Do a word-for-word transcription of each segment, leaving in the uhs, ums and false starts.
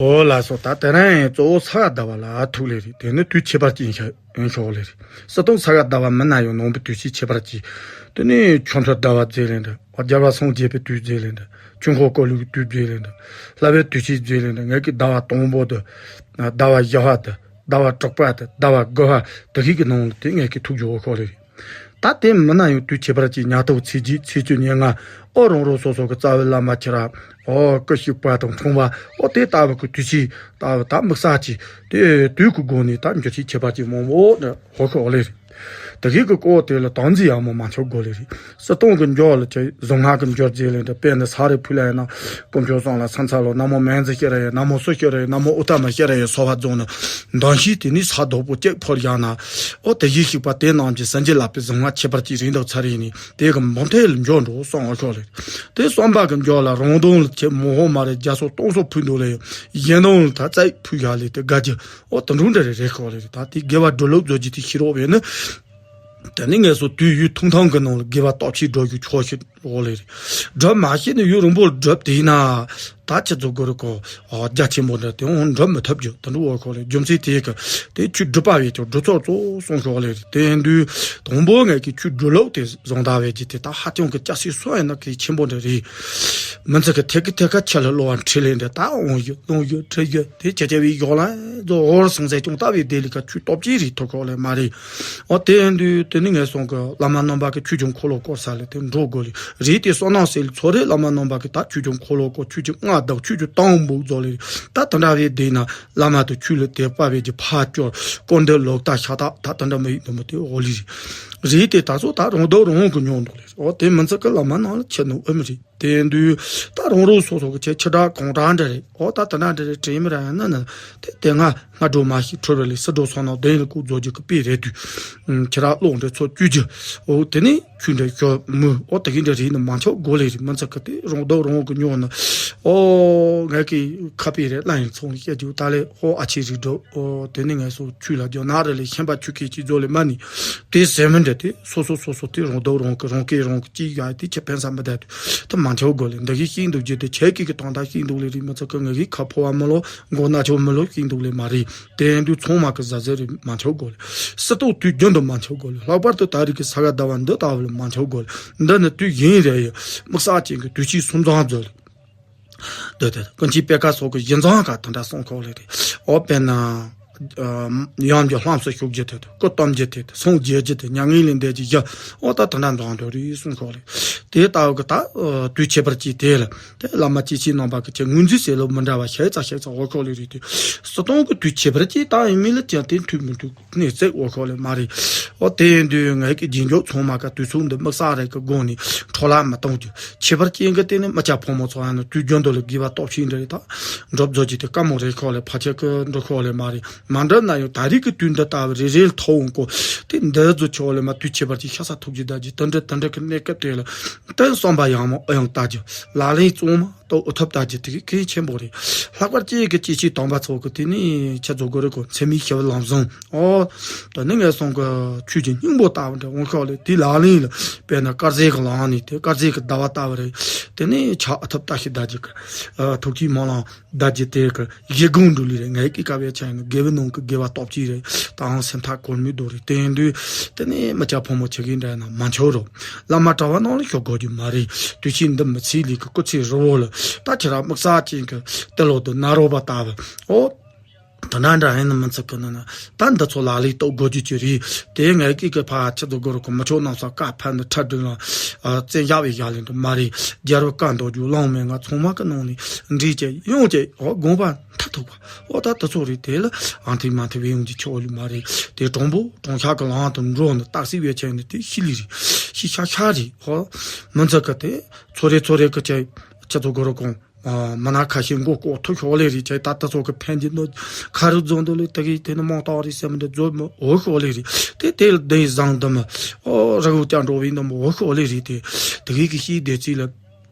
ཨོ་ལགས་སོ། ད་དེ་རིང་གཙོ་བོ་ས་ག་ཟླ་བ་ལ་ཐུག་ལེ་རེད། དེ་ནི་དུས་ཁྱད་པར་ཅན་ཡིན་ཤག་ཡིན་ཤོག་ལེ་རེད། སྲིད་སྟོང་ས་ག་ཟླ་བ་མི་ན་ཡང་ནང་པའི་དུས་ཆེན་ཁྱད་པར་ཅན། དེ་ནི་ཆོ་འཕྲུལ་ཟླ་བ་མཛད་ལེ་འདྲ། རྒྱལ་བ་སངས་རྒྱས་པའི་དུས་མཛད་ལེ་འདྲ། ཆོས་འཁོར་བསྐོར་ལུགས་དུས་མཛད་ལེ་འདྲ། བསླབ་པའི་དུས་ཆེན་མཛད་ལེ་འདྲ། ངེད་ཀྱི་ཟླ་བ་དང་པོ་དེ། ཟླ་བ་བཞི་པ་དེ། ཟླ་བ་དྲུག་པ་དེ། ཟླ་བ་དགུ་པ་དེ་གི་ནང་ལ་དེ་ངེད་ཀྱི་ཐུག་རྒྱུ་ཡོད་ཤོག་ལེ་རེད། ད་དེ་མིན་ན་ཡང་དུས་ཁྱད་པར་ཅན་ཉ་ཐོག་ཚེས་བརྒྱད། ཚེས་བཅུ་ཉེར་ལྔ། ཨོ་རང་རང་སོ་སོ་གི་རྩ་བའི་བླ་མ་ཁྱེད་རང་། ཨོ་སྐུ་གཤེགས་པ་དང་འཁྲུངས་པ། ཨོ་དེ་ལྟ་བུ་གི་དུས་ཆེན་ལྟ་བུ་ད་དམིགས་བསལ་གྱི་དེ་དུས་ཀྱི་སྒོ་ནས་ད་འགྱུར་བྱེད་ཁྱད་པར་ཅན་མང་པོ་ནི་ཧོ་ཤོག་ལེ་རེད། དེ་གི་གི་སྐོར་དེ་ལ་དམ་འཛིན་ཡག་མོ་མ་འཆོག་དགོས་ལེ་རེད། སྲིད་སྟོང་གི་མཇུག་ལ་ཅིག་གཟུངས་སྔགས་ཀྱི་མཇུག་རྫས་ལེ་འདྲ། དཔེར་ན་ས་རུ་ཕུལ་ལ་ཡིན་ན། དཀོན་མཆོག་གསུམ་ལ་ཕྱག་འཚལ་ལོ། ན་མོ་མཉྫུ་ཤྭ་ར་ཡ། ན་མོ་སུ་ཤྭ་ར་ཡ། ན་མོ་ཨུ་ཏ་མ་ཤྭ་ར་ཡ་སོགས་པ་རྫོགས་ནས། གདངས་ཤིང་དེ་ནས་ས་རྡོག་པོ་གཅིག་ཕུལ་བཞག་ན། ཨོ་དེ་བཞིན་གཤེགས་པ་དེ་རྣམས་ཀྱི་སེམས་ཅན་བསླབ་པའི་གཟུངས་སྔགས་ཁྱད་པར་ཅན་རེ་འདོགས་ཚར་ཡིན་ནི་དེ་གི་འབུམ་ཐེར་ལ་འཇོག་འགྲོ་གསུངས་ཤོག་ལེ། དེ་གསུམ་པ་གི་མཇུག་ལ་རང་གདོང་ལ་ཁྱེད་མོ་ཧོ་མ་རེ་བརྒྱ་སོ་སྟོང་སོ་ཕུལ་འདུག་ལེ། གཞན་གདོང་ལ་ད་རྩིག་ཕུལ་བཞག་ལེ་དེ་དགའ་རྒྱུ། ཨོ་དེ་འདྲ་འདྲ་རེ་རེ་ཤོག་ལེ། ད་དེ་དགེ་བ་སྒྲུབ་ལུགས་མཛོད་རྒྱུ་དེ་ཤེས་རོགས་བས་ནི། དེ་ནི་ངེད་ཚོ་དུས་ཡུན་ཐུང་ཐུང་གི་ནང་ལ་དགེ་བ་སྟོབས་ཆེ་འགྲོ་རྒྱུ་ཆོག་ཤེས་འོ་ལེ་རེད། སྒྲུབ་མ་ཤེས་ནི་ཡུན་རིང་པོར་སྒྲུབ་དེས་ན། ད་ཁྱེད་ཚོ་གོ་རེ་གོ། རྒྱ་ཆེན་པོ་འདྲ་དེ་འོང་སྒྲུབ་མི་ཐུབ་རྒྱུ་དེ་འདྲ་འོ་ཁོ་ལེ། རྒྱུ་མཚན་དེ་གི་དེ་ཆོས་སྒྲུབ་པ་བས་ཀྱང་སྒྲུབ་ཚོགས་གཙོ་གསུངས་ཤོག་ལེ་རེད། དེ་ཡིན་དུས་དང་པོ་ངེད་ཀྱི་ཆོས་སྒྲུབ་ལུགས་དེ་བཟང་ད་བས་ཀྱི་དེ་ད་ཧ་ཅང་གི་སྐྱ་སེར་སུ་ཡིན་ན་གི་ཆེན་པོ་འདྲ་རེད། མི་ཚེ་གི་ཐད་ཀི་ཐད་ཀ་ཆ་ལ་གློ་བ་འཁྲིད་ལེ་འདྲ་ད་འོང་ཡོད་གནང་ཡོད་འཁྲིད་ཡོད་དེ་ཆ་ཆ་བའི་ཡོག་ལ་རྫོ་ཧོར་སང་སེ་ཅུང་ལྟ་བའི་དེ་ལི་ཀ་ཆོས་སྟོབས་ཅི་རིགས་ཐོག་ཁོག་ལས་མ་རེད། འོ་དེ་ཡིན་དུས་དེ་ནི་ངས་སོང་གི་བླ་མ་རྣམ་པ་གི་ཆོས་ཀྱི་འཁོར་ལོ་བསྐོར་ས་ལས་དེ་འགྲོ་དགོས་ལི་རེད། དེ་བསོད་ནམས་ཟེར་ལི་ཚོ་རེད། བླ་མ་རྣམ་པ་གི་ད་ཆོས་ཀྱི་འཁོར་ལོ་བསྐོར་ཆོས་ཀྱི་སྔགས་བདག་ཆོས་ཀྱི་གཏང་འབུག་རྫོགས་ལི་རེད། ད་དེ་འདྲ་བའི་དེ་ན་བླ་མ་དུ་ཆོས་ལ་དད་པ་བས་ཀྱི་ཕ་སྐྱོར་སྐོར་འདི་ལོག་ལྟ་ཤ་སྟག་ད་དེ་འདྲ་མི་ཡིན་དུ་མི་དེ་འོ་ལི་རེད། རེད་དེ་ད་ཚོ་ད་རང་སྡུག་རང་གི་མྱོང་འདུག་ལི་རེད། འོ་དེ་མི་ཚེ་གི་བླ་མ་ནང་ལ་ཁྱེད་ནུ་ཨེ་མི་རེད། དེ་དུས་ད་རང་རང་སོ་སོ་གི་ཆེ་ཆེ་དྲག་གང་དྲག་འདྲ་རེད། ཨོ་ད་དེ་འདྲ་འདྲ་རེད་དྲན་མི་ར་ཡང་ན་ན། དེ་དེ་སྔ་སྔ་འགྲོ་མ་ཞིག་འཕྲོ་རེ་ལས་སི་འགྲོ་སོང་ན་བདེན་ལ་ལྐུགས་རྫོགས་རྒྱུ་གི་དཔེ་རེད་དུས། ཁྱེད་རང་ཀློག་འདྲ་ཚོ་བཅུ་རྒྱུ། ཨོ་དེ་ནི་ཆུ་འདྲ་ཞོ་མུ་ཨོ་དེ་གི་འདྲ་རེད་ན་མ་ཆོག་དགོས་ལེ་རེད། མི་ཚེ་གི་དེ་རང་སྡུག་རང་གི་མྱོང་ན། ཨོ་ངས་ཀི་ཁ་དཔེ་རེད་ལ་ཡིན་ཚོང་ལ་བཤད་རྒྱུ་ད་ལས་ཨོ་ཨ་ཆེ་རིགས་འགྲོ། ཨོ་དེ་ནི་ངས་སོ་ཆུ་ལ་རྒྱོ་ན་རེ་ལས་ཤན་པ་ཆུ་ཁེ་ཅི་རྫོགས་ལེ་མ་ནི། དེ་སེམས་མི་འདྲ་དེ། སོ་སོ་སོ་སོ་དེ་རང་སྡུག་རང་གི་རང་སྐད་རང་གི་ཅི་ཡ་དེ་ཁྱེད་ཕན་ས་མི་བསྡད་དུས་དེ་མ་འཆོག་དགོས་ལེ། འདི་གི་ཤིང་འདུག་རྒྱུ་དེ་ཁྱེད་ཀྱི་གི་དོན་དག་ཤིང་འདུག་ལེ་རེད། མི་ཚོ་གི་ངེད་ཀྱི་ཁ་ཕོ་བ་མི་ལོ་མགོ་ན་ཆོག་མི་ལོ་ཤིང་འདུག་ལེ་མ་རེད། དེ་ཡིན་དུས་ཚང་མ་གི་ཟ་ཟེར་རེད་མ་འཆོག་དགོས་ལེ། སྲིད་ཐོག་དུས་རྒྱུན་དུ་མ་འཆོག་དགོས་ལེ། ལྷག་པར་དུ་ད་རེས་ཀྱི་ས་ག་ཟླ་བ་འདི་ལྟ་བུ་ལ་མ་འཆོག་དགོས་ལེ། འདི་ནི་དུས་ཡིན་རེད་ཡ་དམིགས་བསལ་ཅན་གྱི་དུས་ཆེན་གསུམ་ཚང་མཛོད་ལེ། འདི་དེ་ཀུན་མཁྱེན་པད་དཀར་སོགས་ཀྱི་བཞེད་མཛངས་ཀ་དེ་འདྲ་གསུང་ཁོག་ལེ་རེད། ཨོ་དཔེར་ན། ཡང་རྒྱུ་ལྷམ་སུ་ཞུགས་རྒྱུ་དེ་དང་སྐུ་གཏུམ་རྒྱུ་དེ་དང་སངས་རྒྱས་རྒྱུ་དེ་མྱ་ངན་ལས་འདས་རྒྱུ་བཞི། ཨོ་ད་དེ་འདྲ་མཛངས་འདོད་རེད་གསུང་ཁོག་ལེ། དེ་ལྟ་བུ་གི་ད་དུས་ཁྱད་པར་ཅན་དེ་ལ་དེ་བླ་མ་སྐྱེས་ཆེན་རྣམ་པ་གི་ཆེ་ངོས་འཛིན་ཟེར་ལོ་མི་འདྲ་བ་ཤེས་ཚ་ཤེས་ཚ་འོ་ཁོག་ལེ་རེད་དེ། སྲིད་སྟོང་གི་དུས་ཁྱད་པར་ཅན་ད་ཡིན་མིན་ལ་ཅང་དེ་མཐུན་མི་མཐུན། གནས་ཚད་འོ་ཤོག་ལས་མ་རེད། ཨོ་དེ་ཡིན་དུས་ངས་ཀྱི་རྗེས་འཇུག་ཚང་མ་ཀ་དུས་ཚོད་འདི་དམིགས་བསལ་རེད་ཀྱི་སྒོ་ནས་འཕྲོ་བརླག་མི་གཏོང་རྒྱུ། ཁྱད་པར་ཅན་གྱི་སྟེང་ནས་མི་སྐྱ་ཕོ་མོ་ཚོ་ཡང་ན་དུས་རྒྱུན་དུ་ལ་དགེ་བ་སྟོབས་ཆེན་འདྲ་རེད་ད། འགྲུབ་རྫོགས་ཀྱི་དེ་དཀའ་མོ་རེད་ཤོག་ལས་ཕལ་ཆེར་ཀྱི་འགྲོ་ཤོག་ལས་མ་རེད། མ་འགྲུབ་ན་ཡང་ད་རེས་ཀྱི་དུས་འདི་ལྟ་བུ་རེ་རེ་ལ་ཐོག་འོང་གོ། དེ་འདི་རྫོགས་ཆོག་ལས་མ་དུས་ཁྱད་པར་ཅན་ཤ་ས་ཐུག་རྒྱུ་ད་རྒྱུ་དེ་འདྲ་དེ་འདྲ་གི་གནས་སྐབས་དེ་ལ་དེ་བསམ་པ་ཡང་མོ་ཨ་ཡང་ལྟ་རྒྱུ་ལག་ལེན་གཙང་མ། ལྟ་བུ་ཐོབ་ལྟ་རྒྱུ་དེ་གལ་ཆེན་པོ་རེད། ལྷག་པར་ཅིག་གི་སྐྱེས་ཆེན་དམ་པ་ཚོ་གི་དེ་ནི་ཁྱེད་ཚོ་གོ་རེ་གོ་མཚན་མོའི་ཞི་བའི་ལམ་བཟང་། ཨོ། ད་ནི་ངས་སོང་གི་ཆོས་ཀྱི་སྙིང་པོ་ལྟ་བུ་འདྲ་འོང་ཤོག་ལེ་དེ་ལག་ལེན་ལ་དཔེར་ན་དཀར་ཟས་ཀྱི་ལམ་ནས་དེ་དཀར་ཟས་ཀྱི་ཟླ་བ་ལྟ་བུ་རེད། དེ་ནི་ཕྱག་ཨ་ཐབས་ལྟ་ཞིག་ལྟ་རྒྱུ་གི་ཐུགས་ཀྱི་མ་ལང་ལྟ་རྒྱུ་དེ་གི་གཞི་སྒོང་འགྲོ་ལི་རེད། ངས་ཀྱི་ཀ་བའི་ཆ་ཡིན་ན་དགེ་བའི་ནང་གི་དགེ་བ་སྟོབས་ཅིག་རེད། ད་ཧང་སེམས་ཐག་གོར་མི་འདུག་རེད། དེ་ཡིན་དུས་དེ་ནི་མི་སྐྱ་ཕོ་མོ་ཆེ་གི་འདྲ་ན་མ་འཆོར་རོ། བླ་མ་གྲྭ་བ་ནང་ལ་ཞུགས་དགོས་རྒྱུ་མ་རེད། དུས་ཆེན་འདི་མི་ཚེའི་ལས་ཀྱི་སྐུ་ཚེ་རི་བོ་ལ་ད་ཁྱེད་རང་དམིགས་བསལ་ཅན་གྱི་ཏི་ལོ་དུ་ན་རོ་པ་ལྟ་བུ། ཨོ། ད་ན་འདྲ་ཡིན་ན་མི་ཚིག་གི་ན་ན་ད་འདི་ཚོ་ལག་ལེན་གཏོང་དགོས་རྒྱུ་ཅི་རེད། དེ་ངས་ཀྱི་གི་ཕ་ཁྱེད་ཚོ་གོ་རུ་གོ་མི་ཆོག་ནང་ས་བཀའ་ཕན་ནི་ཁྲ་སྒྲིག་ལ་བཙན་བཞག་བའི་ཡ་ལེན་དུ་མ་རེད། རྒྱལ་བ་བཀའ་འདོགས་རྒྱུ་གླང་མེད་ང་ཚང་མ་གི་ནང་ནས་འདྲིས་བྱས་ཡོང་བྱས་ཨོ་དགོངས་པ་མཐའ་ཐུག་པ། ཨོ་ད་དེ་ཚོ་རེད། དེ་ལ་ཨང་ཐིག་མ་ཐིག་བའི་ཡོང་གི་ཆོག་ལུས་མ་རེད། དེ་གྲོང་པོ་གྲོང་ཤག་གི་ལང་དུ་འགྲོ་ནི་རྟགས་སྲིད་བའི་ཆེན་ནི་དེ་ཤི་ལི་རེད། ཤི་ཤ་ཤ་རེད། ཧོ། མི་འཛི་གི་དེ་ཚོ་རེ་ཚོ་རེ་གི་ཆེ་ཁྱེད་ཚོ་གོ་རུ་གོང་མི་ན་ཁ་ཤས་མགོ་ལྐོག་ཐུག་ཤོག་ལེ་རེད། ཆེ་ད་དེ་ཚོ་གི་ཕན་གྱི་ནོ་ཁ་རུ་རྫོང་དུ་ལེ་དེ་གི་དེ་ནི་མང་སྟག་རེད་སེམས་འདི་རྫོ་མི་འོ་ཤོག་ལེ་རེད། དེ་དེ་ལ་དེ་བཟང་དུ་མི་ཨོ་ར་གུ་ཀྱང་འགྲོ་བའི་ནི་མི་འོ་ཤོག་ལེ་རེད། དེ་དེ་གི་གི་ཤི་དེ་ཚིག་ལ།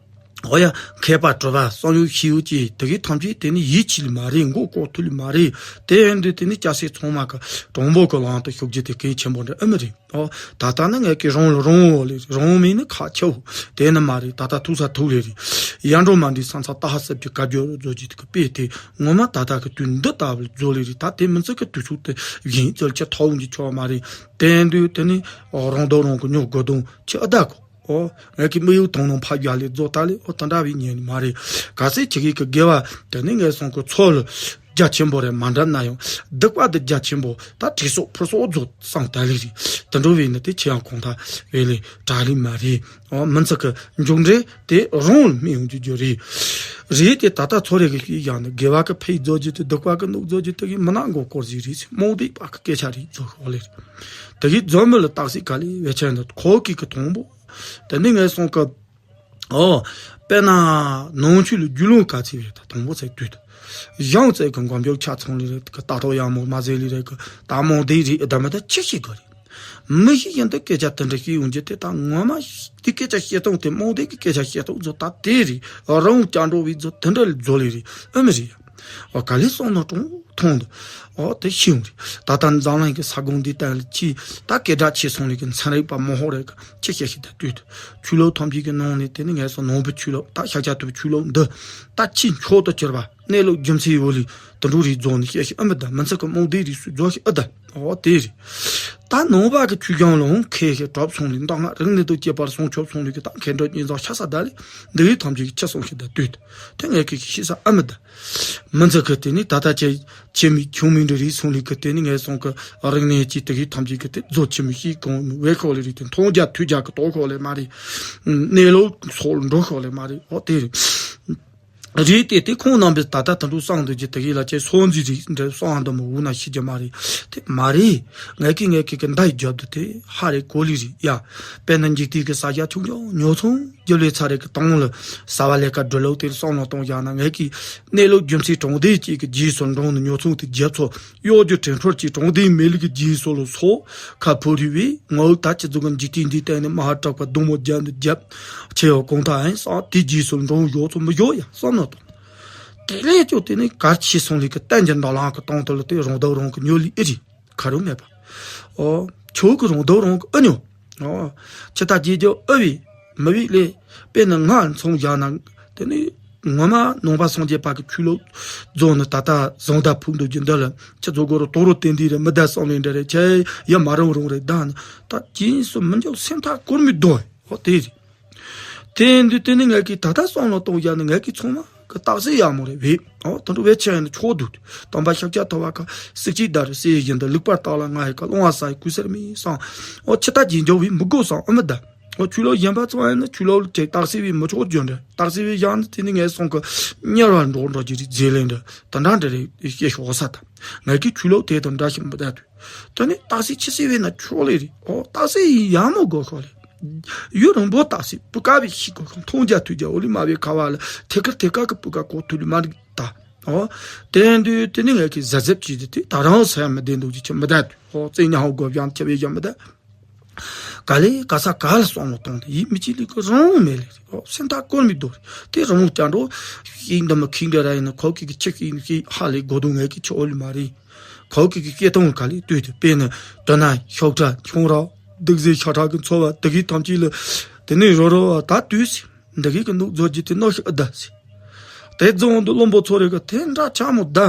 ཨོ་ཡ། མཁས་པ་གྲུབ་པ་བསམ་ཡུལ་ཤེས་ཡུལ་གྱི་དེ་གའི་ཐམས་ཅད་དེ་ནི་ཡིད་ཆེས་ལ་མ་རེད། མགོ་སྐོར་ཐུབ་ལ་མ་རེད། དེ་ཡིན་དུས་དེ་ནི་སྐྱ་སེར་ཚང་མ་གི་དྲང་པོ་གི་ལམ་དུ་ཞུགས་རྒྱུ་དེ་གལ་ཆེན་པོ་འདྲ་ཨེ་མི་རེད། ཨོ། ད་ལྟ་ནི་ངས་ཀྱི་རང་ལ་རང་འོ་ལེ་རང་མིན་ནི་ཁ་ཆེའོ། དེ་ནི་མ་རེད། ད་ལྟ་ཐུག་ས་ཐུག་ལེ་རེད། ཡར་འགྲོ་མ་འགྲོའི་ས་མཚམས་ལྟ་ཧ་སེབ་ཀྱི་བཀའ་བརྒྱུད་རོ་རྫོ་རྒྱུད་ཀྱི་དཔེ་དེ་ངོ་མ་ད་ལྟ་གི་དུས་འདི་ལྟ་བུ་ལ་རྫོ་ལེ་རེད། ད་དེ་མི་ཚེ་གི་དུས་ཚོད་དེ་བཞིན་ཚུལ་ཆེ་ཐོག་འཇུག་ཆོག་མ་རེད། དེ་ཡིན་དུས་དེ་ནི་རང་དོན་རང་གི་ཉོ་དགོས་དོན་ཆེ་ཨ་ད་གོ། ཨོ། ངས་ཀྱི་དམིགས་ཡུལ་དང་ནང་ཕ་རྒྱ་ལས་རྫོགས་ད་ལས། ཨོ། དེ་འདྲ་བའི་ཉེན་མ་རེད། གལ་སྲིད་ཁྱེད་ཀྱི་དགེ་བ་དེ་ནི་ངས་སོང་གི་ཚོགས་ལ་རྒྱ་ཆེན་པོ་རེད་མ་འདྲ་ན་ཡང་། སྡིག་པ་དེ་རྒྱ་ཆེན་པོ་ད་དྲི་སོགས་ཕུར་སོགས་རྫོགས་སང་ད་ལི་རེད། དེ་འགྲོ་བའི་ནི་དེ་ཆེ་ཡང་གོང་ཐ་བས་ལས་གྲ་ལི་མ་རེད། ཨོ། མི་ཚེ་གི་མཇུག་འབྲས་དེ་རང་ལ་སྨིན་ཡོང་རྒྱུ་རྒྱུ་རེད། རེད་དེ་ད་ལྟ་ཚོ་རེ་གི་ཤིག་ཡང་ནི་དགེ་བ་གི་ཕས་རྫོགས་རྒྱུ་དེ་སྡིག་པ་གི་ནུག་རྫོགས་རྒྱུ་དེ་གི་མི་ནག་མགོ་སྐོར་ཞིག་རེད་ཟེར། རྨོངས་དད་པ་གི་སྐད་ཆ་རེད་རྫོགས་ཤོག་ལེ་རེད། དེ་གི་རྫོགས་མི་ལ་རྟགས་སྲིད་ག་ལས་བེད་ཆེན་འདི་ཁོ་གི་གི་དང་པོ། དེ་ནི་ངས་སོང་སྐབས། ཨོ། དཔེར་ན་ནང་ཆོས་ལ་རྒྱུས་ལོན་ག་ཚད་རེད། ད་དང་པོ་ཚད་དུས་ད་གཞུང་ཚད་ཀྱི་འགོམ་ཡོག་ཆ་ཚང་ལི་རེད་གི། ལྟ་རྟོག་ཡག་མོ་མ་ཟེར་ལི་རེད་གི། ད་རྨོངས་དད་རེད། ཨ་ད་མ་ད་ཅི་ཞིག་གི་རེད། མི་ཞིག་ཡིན་ད་སྐད་ཆ་དེ་འདྲ་ཞིག་ཡོང་རྒྱུ་དེ་ད་ངོ་མ་དེ་སྐད་ཆ་བཤད་སྟངས་དེ་རྨོངས་དད་ཀྱི་སྐད་ཆ་བཤད་སྟངས་ཚོ་ད་དེ་རེད། རང་སྐྱ་འགྲོ་བའི་ཚོ་དེ་འདྲ་ལ་རྫོགས་ལི་རེད། ཨ་མི་རེད་ཡ། ཨོ། ག་ལེ་སོང་ནོ་གྲོང་ཐོང་དུ། ཨོ། དེ་ཤི་ཡོང་རེད། ད་ལྟ་འཛམ་གླིང་གི་ས་གོང་འདི་ལྟ་ལ་ཅི་ད་སྐད་གྲགས་ཆེ་སོང་ལི་གི་ཚན་རིག་པ་མང་ཧོ་རེད་གི། ཅི་བཤད་ཤི་ད་དུས་དུ་ཆོས་ལུགས་ཐམས་ཅད་ཀྱི་ནང་ནས་དེ་ནི་ངས་སོང་ནང་པའི་ཆོས་ལུགས་ད་ཤ་ཆ་ཐུབ་ཆོས་ལུགས་འདི་ད་ཅི་མཆོག་ཏུ་གྱུར་པ། གནས་ལུགས་རྒྱུ་མཚན་ཡོད་ལི་དུ་འགྲོ་རེད་རྫོགས་ནི་བཤད་ཤི་ཨ་མི་ད་མི་ཚེ་གི་རྨོངས་དད་རེད་སུ་རྫོགས་ཤི་ཨ་ད། ཨོ། དེ་རེད། ད་ནང་པ་གི་ཆོས་སྐྱོང་ལ་འོང་ཁེ་ཤི་གྲོབ་སོང་ལི་མདོ་སྔགས་རིག་གནས་དང་བཅས་པར་སྲུང་སྐྱོབ་སོང་ལི་གི་ད་མཁས་འགྲོ་གཉིས་ཚང་ཤ་ས་ད་ལི་འདི་གི་ཐམས་ཅད་ཀྱི་ཆ་སོང་ཤི་ད་དུས་དུ་དེ་ངས་ཀྱི་ཤི་ས་ཨ་མི་ད། མི་ཚེ་གི་དེ་ནི་ད་ལྟ་ཆེ་ཆེ་མི་ཆུང་མི་འདྲ་རེད་སོང་ལི་གི། དེ་ནི་ངས་སོང་གི་རིག་གནས་ཀྱི་དེ་གི་ཐམས་ཅད་གི་དེ་རྫོགས་ཆེ་མི་ཤི་གང་བས་ཤོག་ལི་རེད། དེ་མཐོང་རྒྱ་ཐོས་རྒྱ་གི་རྟོགས་ཤོག་ལི་མ་རེད། གནས་ལུགས་སོགས་འགྲོ་ཤོག་ལི་མ་རེད། ཨོ། དེ་རེད། རེད་དེ་དེ་ཁོང་རྣམ་པས་ད་ལྟ་དུ་འགྲོ་གསང་འདུག་ཅི་དེ་གི་ལ་ཅེ་སོང་ཟིག་རིག་འདྲ་གསང་འདུག་མོ་འུ་ན་ཤི་རྒྱུ་མ་རེད། དེ་མ་རེད། ངས་ཀི་ངས་ཀི་གི་མདའ་ཡི་རྒྱབ་དུ་དེ་ཧ་རེ་གོ་ལི་རེད་ཡ། དཔེར་ན་འཇིག་རྟེན་གི་ས་ཆ་ཆུང་ཆུང་ཉོ་ཚོང་རྒྱུ་ལས་ཚ་རེ་གི་སྟོང་ལ་ས་བ་ལས་ཀ་འགྲོ་ལོག་དེར་བསམ་བློ་གཏོང་བཞག་ན། ངས་ཀི་གནས་ལུགས་རྒྱུ་མཚན་དྲང་བདེན་གཅིག་གི་རྗེས་སུ་འབྲངས་ནས་ཉོ་ཚོང་དེ་རྒྱབ་ཚོ་གཡོ་སྒྱུ་དྲན་འཁྲུལ་གྱི་དྲང་བདེན་མེད་ལུགས་ཀྱི་རྗེས་སུ་ལ་སོགས་ཁ་ཕོ་རི་བས་ངའི་ད་ཅི་ཙུ་གི་འཇིག་རྟེན་འདིའི་སྟེང་ནས་མ་ཧ་དྲག་པ་སྡུག་མོ་རྒྱབ་འདི་རྒྱབ་ཆེ་བ་གོང་ཐག་ཨེན་སང་དེ་རྗེས་སུ་འབྲང་བཞག་ཚོ་མི་བཞག་ཡ་བསམ་ན་དང་། དེ་ལས་ཀྱང་དེ་ནས་གར་ཆེ་སོང་ལུགས་ཀྱི་བསྟན་གྱི་འདོད་ལམ་གི་སྟེང་དུ་ལ་དེ་རང་སྡུག་རང་གི་ཉོ་ལི་ཨེ་རེད། ཁ་རུ་མེད་པ། ཨོ། ཆོས་ཀྱི་རང་སྡུག་རང་གི་ཨ་ཉོ། ཨོ། ཅི་ལྟར་རྗེས་འཇུག་ཨ་བི་མི་བི་ལས་དཔེར་ན་ང་མཚོན་བཞག་ན། དེ་ནི་ངོ་མ་ནང་པ་སངས་རྒྱས་པ་གི་ཆོས་ལུགས་རྫོགས་ནི་ད་ལྟ་བཟང་ད་ཕུག་འདུག་རྒྱུ་འདི་ལ་ཅི་ཚོ་གོ་རུ་དོ་རུ་བསྟན་དེ་རེད། མི་ད་བསམ་ལེ་འདྲ་རེད། ཁྱེད་ཡ་མ་རུང་རུང་རེད་ད་ནི་ད་རྗེས་སུ་མི་འཇོག་སེམས་ཐག་གོར་མི་དོ། ཨོ། དེ་རེད། དེ་འདི་དེ་ནི་ངས་ཀྱིས་ད་ལྟ་བསམ་བློ་གཏོང་བཞག་ནི་ངས་ཀྱིས་ཚང་མ་གི་རྟགས་གསལ་ཡག་མོ་རེད་བས། ཨོ། དེ་འདྲ་བས་ཆེ་ཡང་ནི་ཆོག་འདུག་དམ་པ་ཤཱཀྱ་ཐུབ་པ་ཁ་སིག་གཅིག་ད་རུ་སྲས་བཞིན་དུ་ལུག་པར་བཏགས་ལ་ང་ཡི་ཁ་སློང་བ་ས་ཡི་གུས་ཟེར་མི་སང་། ཨོ། ཆི་ད་རྗེས་འཇོག་བས་མི་དགོས་སང་ཨ་མི་ད། ཨོ། ཆོས་ལུགས་གཞན་པ་ཚོ་ཡང་ནི་ཆོས་ལུགས་ཀྱི་རྟགས་གསལ་བས་མི་ཆོག་རྒྱུ་འདྲ། རྟགས་གསལ་བས་བཞག་ནི་དེ་ནི་ངས་སོང་གི་གཉེར་བ་འགྲོ་འགྲོ་རྒྱུ་རིགས་རྫས་ལེན་འདྲ་དེ་འདྲ་འདྲ་རེད་ཤེས་ཤོག་ས་ད། ངས་ཀྱིས་ཆོས་ལུགས་དེ་དང་འདྲ་ཞིག་མི་ད་དུས། དེ་ནི་རྟགས་གསལ་ཆི་སྲིད་བས་ན་ཆོག་ལེ་རེད། ཨོ། རྟགས་གསལ་ཡིན་ཡག་མོ་དགོས་ཤོག་ལེ། ཡུན་རིང་པོ་རྟགས་གསལ་སྤུས་ཀ་བས་ཤིག་དགོས་ཤོག་མཐོང་རྒྱ་ཐོས་རྒྱ་འོ་ལི་མ་བས་ཁ་བ་ལ་ཐད་ཀར་ཐད་ཀར་གི་སྤུས་ཀ་གོ་ཐུབ་ལི་མ་རིག་ད། ཨོ། དེ་དུས་དེ་ནི་ངས་ཀྱི་གཟབ་གཟབ་བྱས་ཏེ་དེ་ད་རང་ས་ཡ་མི་བདེ་འདུག་ཅི་ཆི་མི་ད་དུས། ཨོ། རྩེ་ཉ་ཧོ་དགོས་ཡང་ཆི་བས་ཡང་མི་ད། ག་ལེ་ག་ས་ག་ལ་སོང་ལོ་གཏོང་དེ་ཡིད་མི་ཆེས་ལི་གི་རང་མེད་ལེ་རེད། ཨོ། སེམས་ཐག་སྐོར་མི་འདུག་རེད། དེ་རང་སྐྱ་འགྲོ་ཤིག་འདི་མི་ཁིག་འདི་ར་ཡིན་ན་ཁོ་ཀི་གི་ཆི་ཤིག་ནི་ཤིག་ཧ་ལས་དགོས་དུ་ངས་ཀྱི་ཆི་འོ་ལི་མ་རེད། ཁོ་ཀི་གི་སྐད་གཏོང་ག་ལེ་ལྟོས་དེ་དཔེར་ན་དོ་ན་ཤོག་ཁྲ་ཁྱུང་ར་སྡུག་ཟས་ཤ་ཁྲག་གི་འཚོ་བ་དེ་གི་ཐམས་ཅད་ལ་དེ་ནས་རོ་རོ་བ་ད་དུས་སི་འདི་གི་གི་ནུག་རྫོ་རྒྱུ་དེ་ནོ་ཤི་ཨ་ད་སི། དེ་རྫོང་དུ་བློན་པོ་ཚོ་རེ་གི་དེ་འདྲ་ཆ་མོ་ད།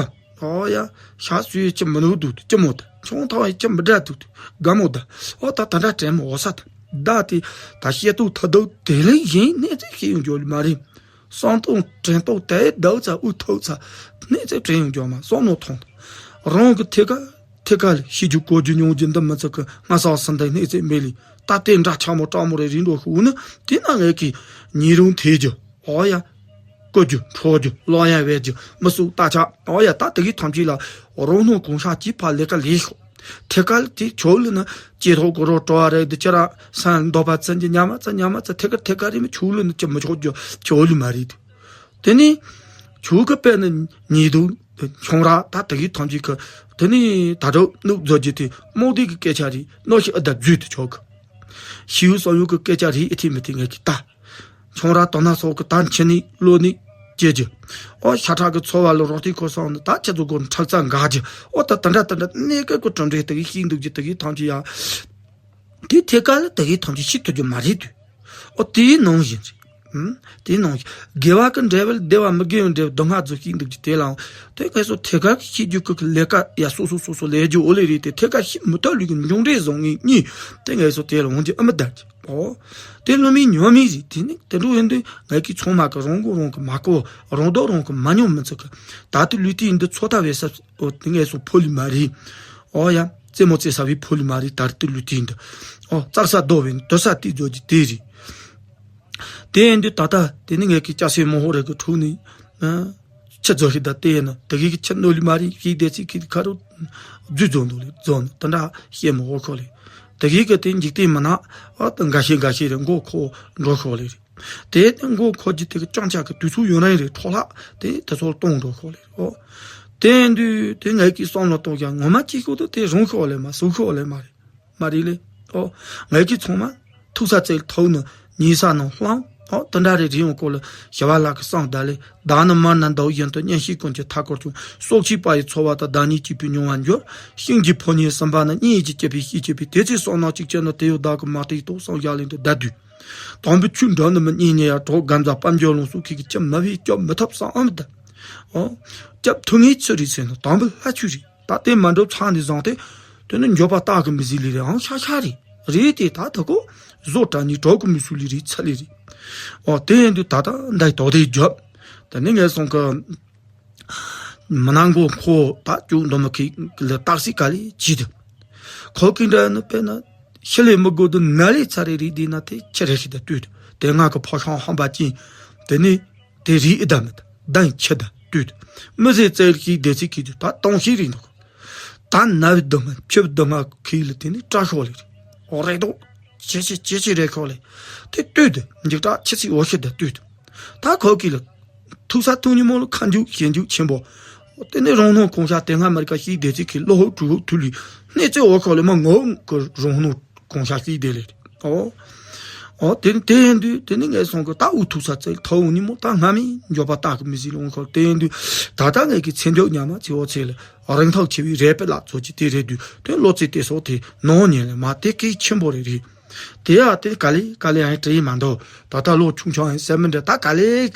ཨོ་ཡ། ཤ་སུའི་ཅི་མི་ནུ་འདུག་ཅི་མོ་ད། ཆུང་ཐང་ཡི་ཅི་མི་འདྲ་འདུག་དགའ་མོ་ད། ཨོ་ད་ད་འདྲ་དྲན་མོ་འོ་ས་ད། ད་དེ་ད་བཤད་ཐུག་ཐ་དུག་དེ་ལས་གཞན་གནས་ཚུལ་ཤེས་ཡོང་རྒྱུ་མ་རེད། སང་ཏོང་དྲན་ཏོག་དེ་དག་ཚ་འུ་ཐུག་ཚ་གནས་ཚུལ་དྲན་ཡོང་རྒྱུ་མ་སོང་ནོ་ཐོང་། རང་གི་ཐད་ཀ་ཐད་ཀ་ལ་ཤི་རྒྱུ་གོ་རྒྱུ་མྱོང་རྒྱུ་འདི་མི་ཚོ་གི་སྔ་ས་སི་འདི་གནས་ཚུལ་མེད་ལི་ད་དེ་འདྲ་ཆ་མོ་སྤྲང་མོ་རེ་རིན་འགྲོ་ཤུ་ནི་དེ་ན་ངས་ཀྱི་ཉེ་རུང་ཐེ་རྒྱུ། ཨོ་ཡ། བཀོད་རྒྱུ་འཕྲོག་རྒྱུ་ལོག་ཡ་བེད་རྒྱུ་མི་སུ་ལྟ་ཆ་ཨོ་ཡ་ད་དེ་གི་ཐམས་ཅད་ལ་རོགས་སྣང་གང་ཤ་ཅི་ཕ་ལས་ཀ་ལས་ཤོག་ཐད་ཀ་དེ་ཆོག་ལུ་ན་ཅེ་ཐོག་གོ་རོགས་སྤྲོ་བ་རེད་དེ་ཅི་ར་སང་འདོད་པ་ཙན་གྱི་ཉ་མ་ཙ་ཉ་མ་ཙ་ཐད་ཀར་ཐད་ཀར་རེད་མི་ཆོག་ལུ་ན་ཅི་མི་ཆོག་རྒྱུ་ཆོག་ལུ་མ་རེད་དེ། དེ་ནི་ཆོག་གི་དཔེ་ནི་ཉེ་དུ་ཆུང་ར་ད་དེ་གི་ཐམས་ཅད་གི་དེ་ནི་ད་དྲོ་ནུབ་རྫོ་རྒྱུ་དེ་རྨོངས་དད་གི་སྐད་ཆ་རེད་ནོ་ཤི་ཨ་ད་རྫུས་དེ་ཆོག་གི་ཤིའུ་སོ་ཡུ་གི་སྐད་ཆ་རེད་ཨེ་ཐི་མི་ཐི་ངས་ཀྱི་ད། ཆང་རག་དོ་ན་སོགས་ཀྱི་ད་འཁྱེར་ནས་གློད་ནས་སྐྱེལ་རྒྱུ། ཨོ་ཤ་ཁྲག་གི་འཚོ་བ་ལ་རོགས་ཏེ་ཁོ་སོང་ནས་ད་ཁྱེད་ཚོ་སྒོ་ཁྲག་རྩ་འགག་རྒྱུ། ཨོ་ད་དེ་འདྲ་དེ་འདྲ་གནས་སྐབས་ཀྱི་གྲུབ་འབྲས་དེ་གའི་ཤེས་འདུག་རྒྱུ་དེ་གའི་ཐམས་ཅད་ཡ། དེ་ཐད་ཀར་ལ་དེ་གའི་ཐམས་ཅད་ཤེས་ཐུབ་རྒྱུ་མ་རེད་དུས། ཨོ་དེའི་ནང་བཞིན་རེད། ཨུམ། དེའི་ནང་བཞིན་དགེ་བ་གི་འབྲས་བུ་ལ་བདེ་བ་མི་དགེ་བའི་འབྲས་བུ་སྡུག་བསྔལ་ཚོ་ཤེས་འདུག་རྒྱུ་དེ་ལའང་དེ་ངེས་སོ་ཐད་ཀར་ཤེས་རྒྱུ་གི་ལས་ཀ་ཡ་སོ་སོ་སོ་སོ་ལས་རྒྱུ་ཨོ་ལེ་རེད་དེ་ཐད་ཀར་ཤེས་མི་ཐུབ་ལུས་ཀྱི་འབྱུང་འབྲས་བཟང་ངན་གཉིས་དེ་ངེས་སོ་དེ་ལ་འོང་རྒྱུ་ཨ་མི་ལྡན་གྱི། ཨོ། དེ་བློ་མིག་ཉོན་མིག་རེད། དེ་ནི་དེ་འགྲོ་ཡིན་དུས་ངས་ཀྱི་ཚང་མ་གི་རང་མགོ་རང་གི་མ་གོ། རང་སྡུག་རང་གི་མ་མྱོང་མི་ཚུགས་གི། ད་དེ་ལུས་དེ་ཡིན་དུས་ཚོ་ལྟ་བའི་ས། ཨོ་དེ་ངས་སོ་ཕོ་ལི་མ་རེད། ཨོ་ཡ། རྩེད་མོ་རྩེ་ས་བའི་ཕོ་ལི་མ་རེད། ད་དེ་ལུས་དེ་ཡིན་དུས། ཨོ་རྩག་ས་རྡོ་བའི་དོ་ས་དེ་རྫོགས་ཀྱི་དེ་རེད། དེ་ཡིན་དུས་ད་ལྟ་དེ་ནི་ངས་ཀྱི་སྐྱ་སེར་མོ་ཧོ་རེ་གི་ཁྲོད་ནས། ཆུ་རྫོགས་ཤིག་ད་ལྟ་ཡིན་ན་དེ་གི་ཆུ་ནོ་ལི་མ་རེད། ཤིག་དེ་ཚིག་གི་ཁ་རུ་རྫུས་རྫོགས་འདུག་ལེ་རྫོགས་ནས་དེ་འདྲ་བཤད་མི་ཧོ་ཁོ་ལེ། དེ་གི་གི་དེ་འཇིག་རྟེན་མི་ན་ཨ་ད་འགའ་ཤས་འགའ་ཤས་རེ་མགོ་ཁོ་འགྲོ་ཤོག་ལེ་རེད། དེ་དེ་མགོ་ཁོ་གི་དེ་གི་ཅང་ཅག་གི་དུས་ཚོད་ཡོད་རིང་རེ་འཕྲོ་ལྷག་དེ་དེ་ཚོ་གཏོང་འགྲོ་ཤོག་ལེ་རེད། ཨོ། དེ་ཡིན་དུས་དེ་ངས་ཀྱི་བསམ་བློ་གཏོང་ཀྱང་ངོ་མ་གཅིག་ཤོག་ཏུ་དེ་རུང་ཤོག་ལེ་མ་སུ་ཤོག་ལེ་མ་རེད། མ་རེད་ལེ། ཨོ། ངས་ཀྱི་ཚང་མ་ཐུག་ས་བཙལ་ཐུག་ནི་ཉེ་ས་ནང་བླངས། ཨོ་དེ་འདྲ་རེ་རེ་ཡོང་སྐོར་ལ་ཞི་བ་ལྷ་གི་གསང་བདག་ལས་བདག་ནི་མར་ན་འདའ་བཞིན་དུ་གཉེན་བཤེས་ཀུན་གྱི་མཐའ་སྐོར་བྱུང་། སྲོག་ཕྱིས་པ་ཡི་འཚོ་བ་དང་བདག་ཉིད་གཅིག་པུས་མྱོང་བར་འགྱུར། ཤིང་གི་ཕོ་ཉའི་ཟིན་པ་ནི་གཉེན་གྱིས་བསྐྱེད་པའི་ཤེས་བྱེད་པའི་དེ་ཚེ་བསོད་ནམས་གཅིག་ཅན་ནི་དེ་ཡོད་བདག་གི་མ་ལྟོས་རྟོགས་སངས་རྒྱས་གླིང་དུ་བདག་འདུས། དང་པོའི་ཆོས་འགྲོ་ནི་མི་གཉིས་ཉེ་ཡ་གྲོགས་རྒན་ཟླ་དཔལ་འབྱོར་ལོངས་སུ་ཁྱེད་ཀྱི་ཅི་མ་བས་སྐྱོབ་མི་ཐུབ་བསམ་ཨམ་ད། ཨོ། སྐྱབས་ཐུབ་ངེས་ཚུལ་རེད་ཟེར་ན་དང་པོའི་ལྷ་ཆོས་རེད། ད་དེ་མ་འགྲུབ་ཚང་ནས་བཟང་སྟེ། དེ་ནི་འགྱོད་པ་བཏང་གི་མི་ཟིག་ལི་རེད་ཨང་ཤ་ཤ་རེད། རེད་དེ་ད་ད་གོ། བཟོ་གྲྭ་ནས་གྲོགས་གི་མི་སུ་ལི་རེད་ཚ་ལི་རེད། ཨོ་དེ་ཡིན་དུས་ད་ད་འདའི་དོ་དེ་རྒྱབ། དེ་ནི་ངས་སོང་གི། མི་ནང་གོ་ཁོ་ད་ཅུང་འདོམ་མི་ཁི་ལ་ཏག་སི་ག་ལི་ཅི་དུ། ཁོ་གི་འདྲ་ནི་དཔེར་ན། ཤི་ལས་མི་དགོས་དུ་ན་ལས་ཚ་རེ་རེད་དེ་ན་དེ་ཁྱི་རེ་ཞིག་ད་ལྟོས་དུ། དེ་ང་གི་ཕོ་ཤང་ཧམ་པ་ཅན། དེ་ནི། དེ་རིགས་ཨི་ད་མི་ད་ཁྱི་ད་ལྟོས་དུ། མི་ཟེར་ཙེར་ཞིག་སྡེ་ཚིག་གིས་དུ་ད་གཏོང་ཤིག་རིགས་འདུག་ད་ན་བའི་སྡུག་བསྔལ་ཁྱི་བའི་སྡུག་བསྔལ་ཁི་ལ་དེ་ནི་སྐྲ་ཤོག་ལེ་རེད། ཨོ་རེད་དོ། ཅེ་ཅེ་ཅེ་ཅེ་རེད་ཤོག་ལེ། དེ་ལྟོས་དུ་འཇིགས་སྐྲག་ཁྱི་ཚིག་འོ་ཤི་ད་ལྟོས་དུ། ད་ཁོ་གི་ལ། ཐུག་ས་ཐུག་ཉིན་མོ་ལ་ཁ་འཇུག་ཞེ་འཇུག་ཆེན་པོ། དེ་ནས་རང་སྣང་གང་ཤར་དེ་སྔ་མ་རི་ཀ་ཤིག་སྡེ་ཚིག་གི་བློ་ཧོབ་གྲུ་ཧོབ་ཐུལ་ལི། གནས་ཚེ་འོ་ཤོག་ལེ་མ་ངོ་གི་རང་སྣང་གང་ཤར་ཤིག་སྡེ་ལེ་རེད། ཨོ། ཨོ་དེ་དེ་ཡིན་དུས་དེ་ནི་ངས་སོང་གི་ད་འུ་ཐུག་ས་ཚེ་ཐོག་འུ་ཉིན་མོ་ད་སྔ་མི་འགྱོད་པ་བཏང་གི་མི་ཟིག་ལོང་ཁོ་དེ་ཡིན་དུས་ད་ལྟ་ངས་ཀྱི་ཚེ་འཇོག་ཉམས་མ་ཚེ་འོ་ཚེ་ལ་རིན་ཐང་ཆེ་བའི་རེ་པེ་ལ་ཚོ་ཅི་དེ་རེད་དུས་དེ་བློ་རྩེ་དེ་སོགས་དེ་ནང་ཉིན་ལ་མ་དེ་གལ་ཆེན་པོ་རེད་རེད། དེ་ཡང་དེ་ག་ལེ་ག་ལེ་ཡང་བྲིས་མ་འདུག་ད་ལྟ་ལོ་ཆུང་ཆུང་ཡང་སེམས་མི་འདྲ་ད་ག་ལེ་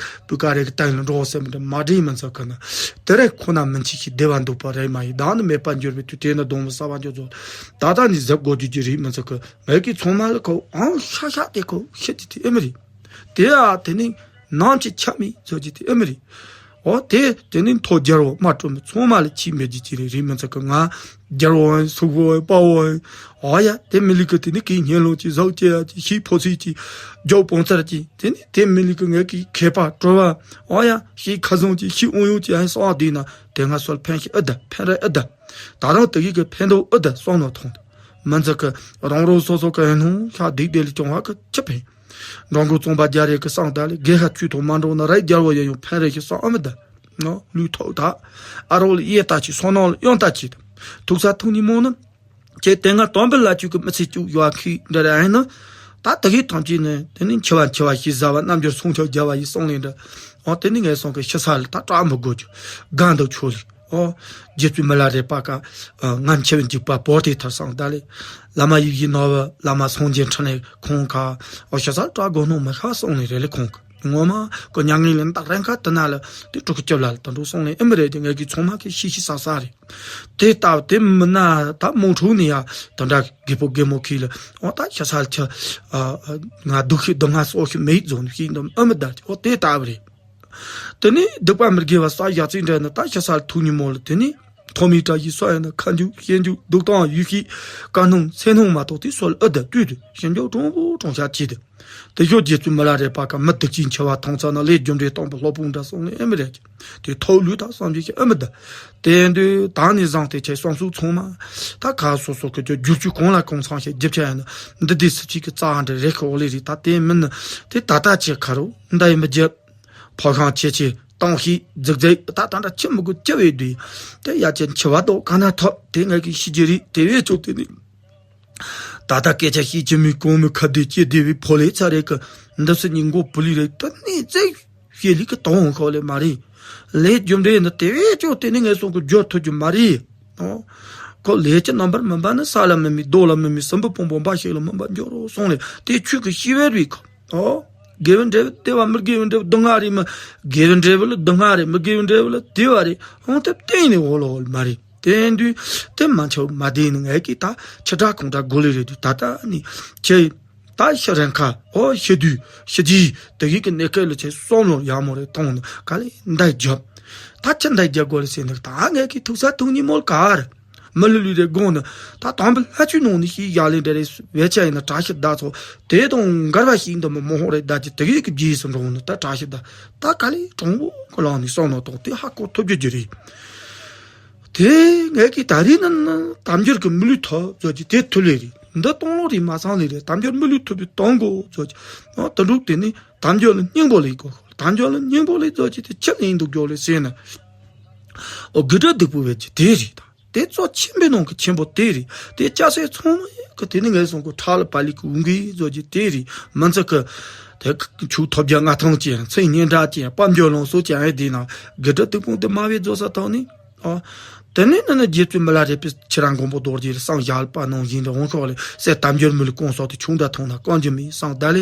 བུ་ག་རེ་གི་སྟེང་ལ་འགྲོ་སེམས་མི་འདྲ་མ་བྲིས་མི་ཚོ་གི་ན་དེ་རེ་ཁོ་ན་མི་འཆི་ཞིག་བདེ་བ་འདུག་པ་རེད་མ་ཡིན་བདག་ནི་མེད་པར་འགྱུར་བའི་དུས་དེ་ནི་སྡོང་བོ་ས་བ་འགྱུར་ཚོ་ད་ལྟ་ནི་གཟབ་དགོས་རྒྱུ་ཅི་རེད་མི་ཚོ་གི། ངས་ཀྱི་ཚང་མ་ལ་ཁོ་ཨང་ཤ་ཤ་དེ་ཁོ་ཤི་དེ་དེ་ཨེ་མི་རེད། དེ་ཡ་དེ་ནི་ནང་གི་ཆ་མི་ཚོ་ཅི་དེ་ཨེ་མི་རེད། འོ་དེ་དེ་ནི་མཐོ་རྒྱལ་བ་མ་སྤྲོ་མི་ཚང་མ་ལ་ཆི་མེད་ཀྱི་ཅི་རེད་རེད་མི་ཚོ་གི་ང་རྒྱལ་བ་ཡིན་སུ་བོ་ཡིན་དཔའ་བོ་ཡིན། འོ་ཡ་དེ་མི་ལི་ཀི་དེ་ནི་ཀི་སྙན་ལོ་ཅི་ཟག་ཅེ་ཡ་ཅི་ཤི་ཕོ་སི་ཅི་རྒྱོག་པོང་ཚར་ཅི་དེ་ནི་དེ་མི་ལི་ཀི་ངས་ཀྱི་མཁས་པ་སྤྲོ་བ་འོ་ཡ་ཤི་ཁ་བཟང་ཅི་ཤི་ཨོ་ཡོང་ཅི་ཡ་སོགས་དེ་ན་དེ་ང་སོལ་ཕན་ཤི་ཨ་ད་ཕན་རེ་ཨ་ད། ད་རང་དེ་གི་གི་ཕན་ཐོགས་ཨུ་ད་སོང་ནོ་མཐོང་། མི་ཚོ་གི་རང་རང་སོ་སོ་གི་སྣང་ཤ་སྡིག་སྡེ་ལ་སྐྱོང་བ་གི་ཆི་ཕན། འགྲོ་མགོན་གཙང་པ་རྒྱ་རས་ཀྱི་གསང་ད་ལས་དགེ་ཤ་ཆུ་ཐོག་མ་འགྲོ་ན་རའི་རྒྱལ་བ་ཡ་ཡོང་ཕན་རེ་ཞིག་སོང་ཨ་མི་ད། ནོ་ལུས་ཐོག་ད། ཨ་རོགས་ལ་ཡེ་ལྟ་ཅི་སོ་ནང་ལ་གཡོན་ལྟ་ཅི་ད། ཐུག་ས་ཐུག་ཉི་མོ་ནི། ཁྱེད་དེ་སྔ་དོན་པ་ལ་བཅུག་གི་མི་ཚེ་བཅུག་ཡོད་ཁི་འདྲ་ར་ཨེ་ན། ད་དེ་གི་ཐང་ཅི་ནི་དེ་ནི་འཆི་བ་འཆི་བ་ཞེས་བཟའ་བ་རྣམ་འགྱུར་སོང་ཆོག་རྒྱ་བ་ཡི་སོང་ལེན་འདྲ། འོ་དེ་ནི་ངས་སོང་གི་ཤི་ས་ལ་ད་སྐྲག་མི་དགོས་ཀྱི། སྒང་དུ་ཆོ་ལི། ཨོ། རྗེ་བཙུན་མི་ལ་རས་པ་ཀ་ང་འཆི་བའི་འཇིགས་པ་བོར་ཏེ་ཐར་སང་ད་ལེ། བླ་མ་ཡིད་བཞིན་ནོར་བུ་བླ་མ་སངས་རྒྱས་འཕྲིན་ལས་ཁོང་ཁ། ཨོ་ཤ་ས་བཀྲ་དགོས་སྣང་མི་ཤ་སོང་ནས་རེ་ལེ་ཁོང་ཁ། ངོ་མ་ཀོ་མྱ་ངན་ལས་འདག་རན་ཁ་དུ་ན་ལ་དེ་དྲུག་གི་སྐྱབས་ལ་དུ་འགྲོ་སོང་ནས་ཨེ་མི་རེད་དེ་ངས་ཀྱི་ཚང་མ་གི་ཤི་ཤི་ས་ས་རེད། དེ་ལྟ་དེ་མི་ན་ད་མོ་འཁྲུག་ནས་ཡ་དུ་འདྲ་རྒད་པོ་རྒད་མོ་ཁི་ལ་ཨོ་ད་ཤ་ས་ལ་ཆ། ང་སྡུག་ཤི་སྡུག་ང་སོག་ཤི་མེད་རྫོང་ཤི་འདུམ་ཨེ་མི་ད་ཨོ་དེ་ལྟ་བུ་རེད། དེ་ནས་སྡིག་པ་མི་དགེ་བ་བསགས་བཞག་ཚིག་འདྲ་ནི་ད་ཤི་ས་ལ་ཐུག་ཉིན་མོ་ལ་དེ་ནས་ཐོག་མའི་བཀྲ་ཤིས་སོགས་ཡིན་ན་ཁ་འཇུག་ཤེས་འཇུག་སྡུག་དང་ཡུལ་ཤེས་བཀའ་སྣང་སེམས་སྣང་མ་གཏོགས་དེ་སོགས་ལ་ཨི་ད་དུས་དུ་ཤེས་འཇུག་གྲོང་པོ་གྲོང་ཤ་ཅི་དུ། དེ་ཞོ་རྗེ་བཙུན་མི་ལ་རས་པ་ཀ་མི་སྡིག་ཅིང་འཆི་བ་ཐང་ཚ་ན་ལས་རྒྱུ་འབྲས་སྟོང་པ་སློབ་དཔོན་འདྲ་སོང་ནས་ཨེ་མི་རེད་ཀྱི། དེ་ཐོག་ལུས་དང་བསམ་གྱིས་ཤིག་ཨེ་མི་ད། དེ་འདུས་ད་ནི་བཟང་སྟེ་ཆེ་བསམ་སུ་ཚང་མ། ད་ཁ་སོ་སོ་གི་རྒྱུ་རྒྱུ་རྒྱུ་གང་ལ་གང་ཚང་ཞིག་རྒྱུ་ཆ་ཡིན་ན་འདི་དུས་སུ་ཅིག་གི་རྩ་འདྲ་རེ་ཁོ་ལེ་རེད་ད་དེ་མིན་ནི་དེ་ད་ལྟ་ཅི་ཁ་རུ་འདའ་ཡི་མི་རྒྱབ། ཕོ་ཤང་ཆེ་ཆེ་གཏོང་ཤིག་རྫིག་རྫིག་ད་ད་འདྲ་ཆི་མི་དགོས་ཅི་བས་དུས། དེ་ཡ་ཅན་འཆི་བ་དོ་ག་ན་ཐོབ་དེ་ངས་ཀྱི་ཤི་རྒྱུ་རེད་དེ་བས་ཚོ་དེ་ནི། ད་ལྟ་སྐད་ཆ་ཤིག་ཅི་མི་གོང་མི་ཁ་བདེ་ཅི་བདེ་བའི་ཕོ་ལས་ཚ་རེ་གི་ འདི་སི་ཉིན་གོ་པུ་ལི་རེད། ད་ནི་ཙེ་ཤེས་ལི་ཀི་དང་ཁོ་ལེ་མ་རེད། ལས་རྒྱུ་འབྲས་ནི་དེ་བས་ཀྱང་དེ་ནི་ངས་སོང་གི་སྦྱོར་ཐུབ་རྒྱུ་མ་རེད། ཨོ། ཁོ་ལས་ཀྱི་རྣམ་པར་སྨིན་པ་ནི་ས་ལ་མི་དམིགས། རྡོ་ལ་མི་དམིགས། སྲིན་པོ་ཕུང་པོ་འབའ་ཞིག་ལ་སྨིན་པར་འགྱུར་རོ་གསུངས་ལེ། དེ་ཆོས་ཀྱི་ཤེས་པ་རེད་ཁོ། ཨོ། དགེ་བའི་འབྲས་བུ་དེ་བ་མི་དགེ་བའི་འབྲས་བུ་སྡུག་བསྔལ་རེད་མི། དགེ་བའི་འབྲས་བུ་ལ་སྡུག་བསྔལ་རེད། མི་དགེ་བའི་འབྲས་བུ་ལ་བདེ་བ་རེད། འོང་ཐབས་གཏན་ནས་འོ་ལ་འོ་ལ་མ་རེད། དེ་དུས་དེ་མ་འཆའོ་མ་བདེ་ནི་ངས་ཀྱིས་ད་ཕྱི་དགྲ་ཁོང་དགྲ་གོ་ལེ་རེད་དུས་ད་ལྟ་ནི་ཁྱེད་ད་ཤི་རན་ཁ་ཨོ་ཤི་དུས་ཤི་རྗེས་དེ་ཡིག་གི་གནས་སྐབས་ལ་ཁྱེད་བསམ་བློ་ཡག་མོ་རེ་གཏོང་ནི་ག་ལེ་འདའ་རྒྱབ། ད་ཁྱེད་འདའ་རྒྱབ་དགོས་རེད་ཟེར་ནི་ད་ངས་ཀྱིས་ཐུག་ས་ཐུག་ཉིན་མོ་ག་རེད། མི་ལུས་ལུས་རེ་དགོངས་ནི། ད་དམ་པ་ལྷ་ཆོས་ནང་ནས་ཤེས་ཡག་ལེ་འདྲ་རེད། བས་ཆ་ཡིན་ན་བཀྲ་ཤིས་བདག་ཚོ་དེ་དང་འགལ་བ་ཞིག་འདི་མི་མོ་ཧོ་རེད་ད་ཀྱི་དེ་གི་གི་རྗེས་སུ་འགྲོ་ནི་ད་བཀྲ་ཤིས་བདག་ད་ག་ལེ་གྲོང་པོ་གི་ལང་ནས་བསམ་ནོ་དང་དེ་ཧ་གོ་ཐུབ་རྒྱུ་རྒྱུ་རེད། དེ་ངས་ཀྱི་ད་རེས་ནི་ནི་དམ་འབྱོར་གི་མི་ལུས་ཐོབ་བཟོ་གྱི་དེ་ཐུ་ལེ་རེད། འདི་གཏོང་ལོ་རེད་མ་ཚང་ལེ་རེད། དམ་འབྱོར་མི་ལུས་ཐོབ་པའི་གཏོང་དགོ་བཟོ་གྱི་ཨ་དུ་འགྲུབ་དེ་ནི་དམ་འབྱོར་ལ་སྙིང་པོ་ལེ་དགོ། དམ་འབྱོར་ལ་སྙིང་པོ་ལེ་བཟོ་གྱི་དེ་ཁྱེད་ལེན་འདུག་རྒྱོ་ལེ་ཟེར་ན། ཨོ་དགེ་སྒྲུབ་སྡིག་པོ་བས་ཀྱི་དེ་རེད་ད། དེ་གཙོ་ཆེན་པོའི་ནང་གི་ཆེན་པོ་དེ་རེད། དེ་སྐྱ་སེར་ཚང་མ་གི་དེ་ནི་ངས་སོང་གི་ཁྲག་ལ་པ་ལི་གི་འུ་འགི་བཟོ་གྱི་དེ་རེད། མི་ཚེ་གི་དེ་ཆུ་ཐོབ་རྒྱ་ང་ཐང་ཅན་ཚེ་སྙན་གྲགས་ཅན་དཔལ་འབྱོར་ལོངས་སུ་ཅན་ཨེ་དེ་ན་དགེ་སྒྲུབ་སྡིག་པོ་འདི་མ་བས་བཟོ་ས་ཐོག་ནི། ཨོ། དེ་ནས་ནི་ནི་རྗེ་བཙུན་མི་ལ་རས་པའི་ཁྱེད་རང་མགོན་པོ་རྡོ་རྗེ་རེད་བསམ་བཞག་པ་ནང་བཞིན་དུ་འོང་ཤོག་ལེ་ཟེར། དམ་འབྱོར་མི་ལུས་སྐོང་སོགས་དེ་ཆུང་འདྲ་ཐོང་ན་སྐོང་རྒྱུ་མི་བསམ་ད་ལེ།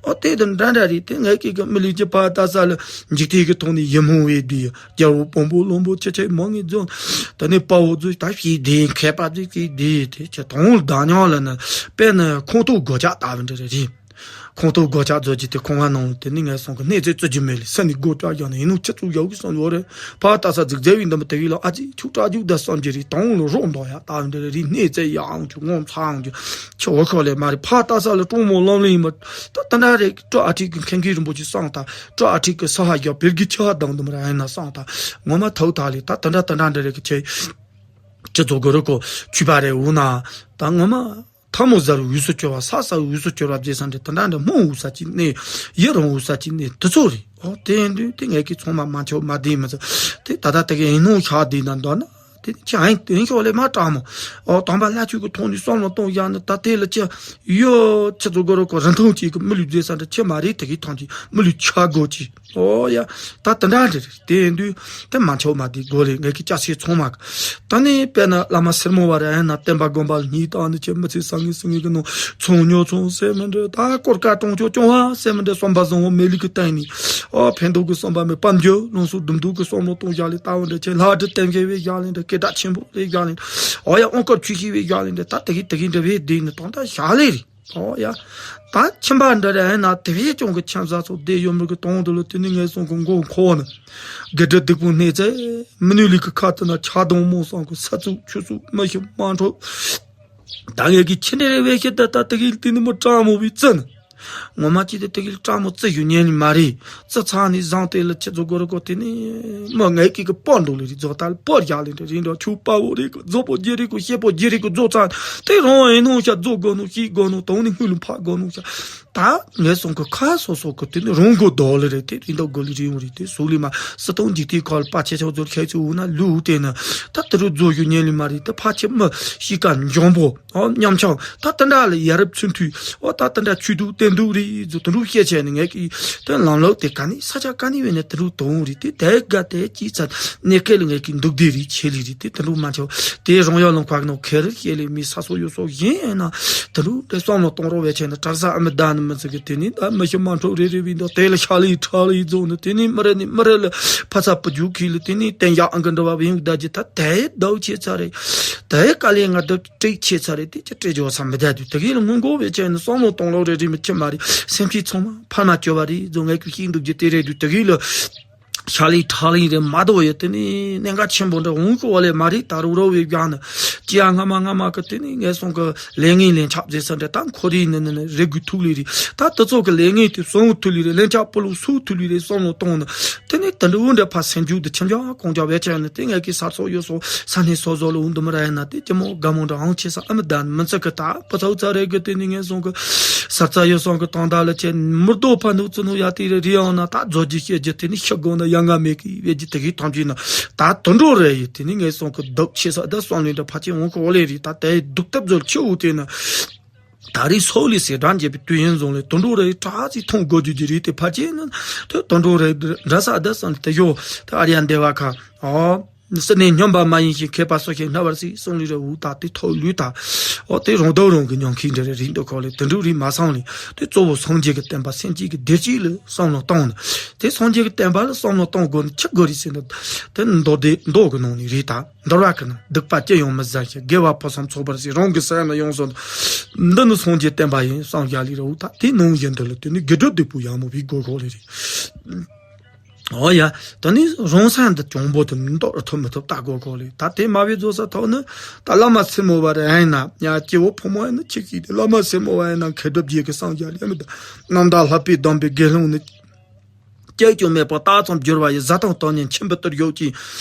ཨོ་དེ་འདི་འདྲ་འདྲ་རེད། དེ་ངས་ཀྱི་གི་མི་ལུས་ཀྱི་ཕ་ད་ས་ལ་འཇིག་རྟེན་གྱི་ཐོག་ནས་ཡིད་སྨོན་བས་དེ་རྒྱལ་བོ་དཔོན་པོ་བློན་པོ་ཆེ་ཆེ་མང་ངེས་རྫོང་དེ་ནས་དཔའ་བོ་རྫོང་ད་ཞིག་དེ་མཁས་པ་རྫོང་ཞིག་དེ་དེ་ཆེ་དང་བདག་ཉང་ལ་ནི་དཔེ་ནི་ཁོང་ཐོག་སྒོ་ལྕགས་ལྟ་བུ་འདྲ་རེད། ཁོང་ཐོག་སྒོ་ལྕགས་རྫོགས་ཀྱི་དེ་ཁོང་བ་ནང་དེ་ནི་ངས་སོང་གི་གནས་ཚད་བཙུད་རྒྱུ་མེད་ལ་ས་ནི་སྒོ་ལྕགས་བཞག་ནས་ཡིན་ནོ་ཁྱེད་ཚོ་ཡག་གི་སོང་ཡོད་རེད། ཕ་ལྟ་ས་རྫིག་རྫལ་བའི་འདི་མ་དེ་གི་ལ་ཨ་ཙི་ཆུ་དྲག་རྒྱུག་ད་བསམ་གྱི་རེད། དང་ལ་རོགས་འདོག་ཡག་ད་འདི་རེད། གནས་ཚད་ཡག་ཨང་ཆུ་ངོམ་ཚ་ཨང་ཆུ་ཆུ་འོ་ཤོག་ལས་མ་རེད། ཕ་ལྟ་ས་ལ་གྲོང་མོ་ལམ་ལིང་མ་ད་ད་འདྲ་རེད། སྤྲོ་ཨ་ཁྲིག་གི་མཁན་གི་རིན་པོ་ཆེ་སང་ད་སྤྲོ་ཨ་ཁྲིག་གི་ས་ཧ་ཡག་བེར་གི་ཆ་ཧ་དང་འདི་མ་ར་ཨེ་ན་སང་ད་ངོ་མ་ཐག་ཐག་ལས་ད་ད་འདྲ་ད་འདྲ་འདྲ་རེད་གི་ཆེ། ཁྱེད་ཚོ་གོ་རུ་ཁོ་ཆུ་པ་རེ་འུ་ན་ད་ངོ་མ། ཐ་མོ་ཟ་རུ་འུ་སུ་སྐྱོར་བ་ས་ས་འུ་སུ་སྐྱོར་བ་བརྗེ་ས་འདྲ་ད་འདྲ་འདྲ་སྨོན་འུ་ས་ཅི་ནས་ཡི་རང་འུ་ས་ཅི་ནས་དུ་ཚོ་རེད། ཨོ་དེ་ཡིན་དུས་དེ་ངས་ཀྱི་ཚང་མ་མ་ཆོག་མ་བདེ་མི་ཚོ་དེ་ད་ལྟ་དེ་གའི་ཡིན་ནོ་ཤ་བདེ་ན་འདོད་ན་དེ་ཅི་ཨ་ཡིན་དེ་ཤོག་ལས་མ་དྲག་མོ། ཨོ་དམ་པ་ལྷ་ཆོས་ཀྱི་ཐོག་ནས་བསམ་བློ་གཏོང་བཞག་ནི་ད་དེ་ལ་ཅི་ཡོད་ཁྱེད་ཚོ་གོ་རུ་ཁོ་རིན་ཐང་གཅིག་གི་མི་ལུས་བརྗེ་ས་འདྲ་ཁྱེད་མ་རེད། དེ་གའི་ཐང་གཅིག་མི་ལུས་ཆ་དགོས་ཀྱི། ཨོ་ཡ། ད་དེ་འདྲ་འདྲ་རེད། དེ་ཡིན་དུས་དེ་མ་འཆོག་མ་དེ་དགོས་རེད། ངས་ཀྱི་ཅག་ཤེས་ཚང་མ་གི་ད་ནི་དཔེར་ན་བླ་མ་སེར་མོ་བ་ར་ཡང་ན་བསྟན་པ་དགོན་པ་ལ་ཉིད་དང་ནི་ཁྱེད་མི་ཚེ་སང་ངེ་སང་ངེ་གི་ནང་ཚོང་ཉོ་ཚོང་ཟེར་མི་འདྲ། ད་སྐོར་ཀ་གྲོང་ཆོག་སྐྱོང་བ་ཟེར་མི་འདྲ། བསམ་པ་བཟང་བོ་མེད་ལུགས་ཀྱི་སྟེང་ནས་ཨོ་ཕན་འདོགས་ཀྱི་བསམ་པ་མེད། དཔལ་འབྱོར་ལོངས་སུ་སྒྲུབ་འདོད་ཀྱི་བསམ་བློ་གཏོང་བཞག་ལས་ལྟ་བུ་འདྲ། ཁྱེད་ལྷ་སྒྲུབ་བསྟན་མཁས་བའི་བཞག་ལས་འདྲ། སྐད་གྲགས་ཆེན་པོ་ལས་བཞག་ལས་འདྲ། ཨོ་ཡ་དབང་སྐུར་ཆོས་ཤེས་བའི་བཞག་ལས་འདྲ། ད་དེ་གི་དེ་གི་འདྲ་བའི་བསྡད་ནི་དང་ད་བཞག་ལས་རེད། ཨོ་ཡ། ད་ཁྱིམ་པ་འདི་ར་ཡིན་ན་དེ་བས་ཀྱང་གི་ཁྱིམ་བཟའ་ཚོ་བསྡད་ཡོད་མི་གི་དོན་དུ་ལ་དེ་ནི་ངས་སོང་གི་མགོ་འཁོར་ནི། དགེ་སྒྲུབ་སྡིག་པོ་སྣེ་ཚེ་མི་ནུས་ལུས་ཀྱི་ཁ་དུ་ན་ཆགས་སྡང་རྨོངས་སངས་གི་ས་ཚུགས་ཆུ་ཚུགས་མི་ཤི་མ་འཕྲོ། ད་ངས་ཀྱི་ཁྱི་འདྲེ་རེ་བས་ཤི་ད་ད་དེ་གི་དེ་ནི་མི་སྤྲང་མོ་བའི་རྩི་ནི། ངོ་མ་ཅི་དེ་དེ་གི་སྤྲང་མོ་རྩི་ཞུ་ཉན་ནི་མ་རེད། རྩི་ཚང་ནི་བཟང་དེ་ལ་ཁྱི་ཚོ་གོ་རུ་གོ་དེ་ནི་མི་ངས་ཀྱི་གི་སྤོ་འགྲོ་ལེ་རི་རྫོགས་ད་ལ་སྤོ་རྒྱག་ལེ་འདྲ་རིང་འགྲོ་ཆུ་དཔའ་བོ་རེ་གི་རྫོགས་པོ་རྒྱེ་རེ་གི་ཤེད་པོ་རྒྱེ་རེ་གི་རྫོགས་ཚང་དེ་རང་ཨེ་ནོ་ཤ་རྫོགས་དགོ་ནོ་ཤི་དགོ་ནོ་དང་ནི་སྔོན་ལ་འཕགས་དགོ་ནོ་ཤ། ད་ངས་སོང་གི་ཁ་སོ་སོ་གི་དེ་ནི་རང་གོ་ལྡོག་ལེ་རེད། དེ་རིང་ལྡོག་དགོ་ལེ་རིང་རེད། དེ་སུ་ལི་མ་སི་ཏོང་འཇིག་དེ་ཁོ་ལ་པ་ཆེ་ཆོག་ཚོར་ཁྱེད་ཚོ་འུ་ན་ལུ་དེ་ནི་ད་དེ་རུ་རྫོགས་ཞུ་ཉན་ལི་མ་རེད། ད་ཕ་ཆེ་མི་ཤི་ཀ་འཇོང་པོ། ཨོ་ཉམ་ཆུང་ད་དེ་འདྲ་ལ་ཡ་རབས་ཚུན་མཐུད་ཨོ་ད་དེ་འདྲ་ཆོས་དུག་བསྟན་དུག་རེད་ཟུ་དེ་འདྲ་བཤད་བྱས་ནས་ངས་ཀྱི་དེ་ལམ་ལུགས་དེ་ག་ནས་ས་ཆ་ག་ནས་བས་ནས་དེ་འདྲ་དོང་རེད། དེ་དེ་ག་དེ་ཅི་ཚ་གནས་སྐལ་ངས་ཀྱི་འདུག་དེ་རེད་ཆེ་ལི་རེད། དེ་དེ་འདྲ་མ་ཆོག་དེ་རང་ཡ་ལུང་ཁག་ནང་ཁེ་རི་ཤེ་ལི་མི་ས་སོ་ཡོ་སོ་གཞན་ཡིན་ན་དེ་འདྲ་དེ་བསམ་བློ་གཏོང་རོགས་བས་བྱས་ནས་དྲག་ས་ཨ་མི་ད་ནི་མི་ཚིག་གི་དེ་ནི་ད་མི་ཤི་མ་འཕྲོ་རེ་རེ་བས་འདུག་དེ་ལ་ཤ་ལི་ཁྲག་ལི་རྫོང་ནི་དེ་ནི་མི་རེ་ནི་མི་རེ་ལ་ཕ་ཚ་བུ་རྒྱུད་ཁི་ལི་དེ་ནི་བསྟན་ཡག་ཨང་གི་འདྲ་བ་བས་ཡོང་ད་ཅི་ད་དེ་དག་ཆེ་ཚ་རེད། དེ་དཀའ་ལས་ང་དུ། སྤྲད་ཆེ་ཚ་རེད། དེ་ཅི་སྤྲད་རྒྱུ་བསམ་མི་བསྡད་དུས་དེ་གི་ལ་སྔོན་འགོག་བས་བྱས་ནས་བསམ་བློ་གཏོང་ལོག་རེ་རེ་མི་ཁྱི་མ་རེད། སེམས་ཤེས་ཚང་མ་ཕར་མ་བཅོལ་བ་རེད་ཟོ་ངས་ཀྱི་ཤེས་འདུག་རྒྱུ་དེ་རེད་དུས་དེ་གི་ལ་ཤ་ལི་ཁྲག་ལི་རེད་མ་གཏོགས་ཡོད། དེ་ནི་གནད་འགག་ཆེན་པོ་འདྲ་འོང་གི་བ་ལས་མ་རེད། ད་རུ་རོ་བས་བཞག་ནི་ཅི་ཡ་སྔ་མ་སྔ་མ་གི་དེ་ནི་ངས་སོང་གི་ལས་ངན་ལན་ཆགས་ཟེར་ས་འདྲ་ད་འཁོར་རིས་ནི་ནི་ནི་རེ་དགོས་ཐུག་ལི་རེད། ད་དེ་ཚོ་གི་ལས་ངན་དེ་སོང་ཐུག་ལི་རེད། ལན་ཆགས་སྤུ་ལུག་སུ་ཐུག་ལི་རེད་བསམ་བློ་གཏོང་ནི། དེ་ནས་དེ་འདྲ་འུ་འདྲ་ཕ་སེམས་རྒྱུད་དུ་ཁྱིམ་རྒྱ་གོང་རྒྱ་བས་ཆ་ཡོད་ན་དེ་ངས་ཀྱི་ས་ཚོགས་ཡོད་སོ་ས་གནས་སོ་བཟོ་ལ་འུ་འདུ་མི་ར་ཡིན་ན་དེ་ཅི་མོ་དགའ་མོ་འདྲ་ཧང་ཆེ་ས་ཨ་མི་ད་མི་ཚ་གི་ད་པ་ཚ་འུ་ཚ་རེ་གི་དེ་ནི་ངས་སོང་གི་ས་ཚ་ཡོད་སོང་གི་དང་ད་ལ་ཆེ་མི་རྡོ་ཕ་འདུག་ཚུ་ནུ་ཡ་དེ་རེ་རེ་ཡང་ན་ད་རྫོ་རྒྱུ་བཤད་རྒྱུ་དེ་ནི་ཤི་དགོ་ན་ཡ་ང་མེད་གི་བས་རྒྱུ་དེ་གི་ཐམས་ཅད་ན་ད་དུད་འགྲོ་རེ་ཡི་དེ་ནི་ངས་སོང་གི་སྡུག་ཆེ་ས་ད་སོང་ལེ་འདྲ་ཕ་ཆེ་འོང་གི་འོ་ལེ་རེད། ད་དེ་སྡུག་ཐབས་ཟོར་ཆེ་འུ་དེ་ན། ད་རེས་སོགས་ལས་ཟེར་སྒྲ་འབྱེད་པའི་དུས་ཡུན་བཟུང་ལས་དུད་འགྲོ་རེ་དྲག་ཅིག་མཐོང་དགོས་རྒྱུ་ཅི་རེད་དེ། ཕལ་ཆེར་ནི་དེ་དུད་འགྲོ་རེ་འདྲ་ས་འདི་སང་དེ་ཡོ་དེ་ཨར་ཡ་འདེ་བ་ཁ་ཨོ། སྲིད་ནས་སྙོམས་པ་མ་ཡིན་ཞིང་མཁས་པ་སོ་ཞིག་རྣ་བར་སྲིད་གསུང་ལུས་རེ་འུ་ད་དེ་ཐོག་ལུས་ད། ཨོ་དེ་རང་དོན་རང་གི་ཉོན་མཁན་འདྲ་རེ་རིགས་འདུག་ཁོ་ལས་དུད་འགྲོ་རིགས་མ་སང་ལས་དེ་གཙོ་བོ་སངས་རྒྱས་ཀྱི་བསྟན་པ་སེམས་ཅན་གྱི་བདེ་སྐྱིད་ལ་བསམ་བློ་བཏང་ནས་དེ་སངས་རྒྱས་ཀྱི་བསྟན་པ་ལ་བསམ་བློ་གཏོང་དགོས་ནི་ཆི་དགོས་རེད་ཟེར་ན། དེ་མདོ་སྡེ་མདོ་གི་ནང་ནས་རེད་ད། འདོར་བ་ཀུན་ན་སྡིག་པ་ཅི་ཡང་མི་བཟད་ཞིང་། དགེ་བ་ཕུན་སུམ་ཚོགས་པར་བྱེད། རང་གི་སེམས་ལ་ཡོངས་སུ། འདི་ནི་སངས་རྒྱས་བསྟན་པ་ཡིན་བསམ་བཞག་ལས་ར་འུ་ད་དེ་ནང་བཞིན་དུ་ལ་དེ་ནི་དགེ་སྒྲུབ་སྡིག་པོ་ཡག་མོ་བའི་དགོས་ཁོག་ལས་རེད། ཨོ་ཡ། ད་ནི་རང་སེམས་འདི་གྱོང་པོ་དེ་ནི་རྟོགས་ཐུབ་མི་ཐུབ་ལྟ་དགོས་ཁོག་ལས། ད་དེ་མ་བའི་རྫོགས་ས་ཐོག་ནི་ད་བླ་མ་སེར་མོ་བ་རེ་ཡིན་ན་ཡ་སྐྱེ་བོ་ཕོ་མོ་ཡིན་ན་ཆེ་ཤོས་དེ་བླ་མ་སེར་མོ་བ་ཡིན་ན་མཁས་གྲུབ་རྗེ་གི་སངས་རྒྱས་ལས་མི་ད་རྣམ་དག་ལྷག་པའི་སྡོམ་པའི་དགེ་སློང་ནི། སྐྱེས་ཀྱང་མེད་པར་རྟགས་ཙམ་འགྱུར་བ་ཡི། བཟའ་དང་བཏུང་ནས་ཁྱིམ་པའི་དུར་གཡོག་ཅིང་།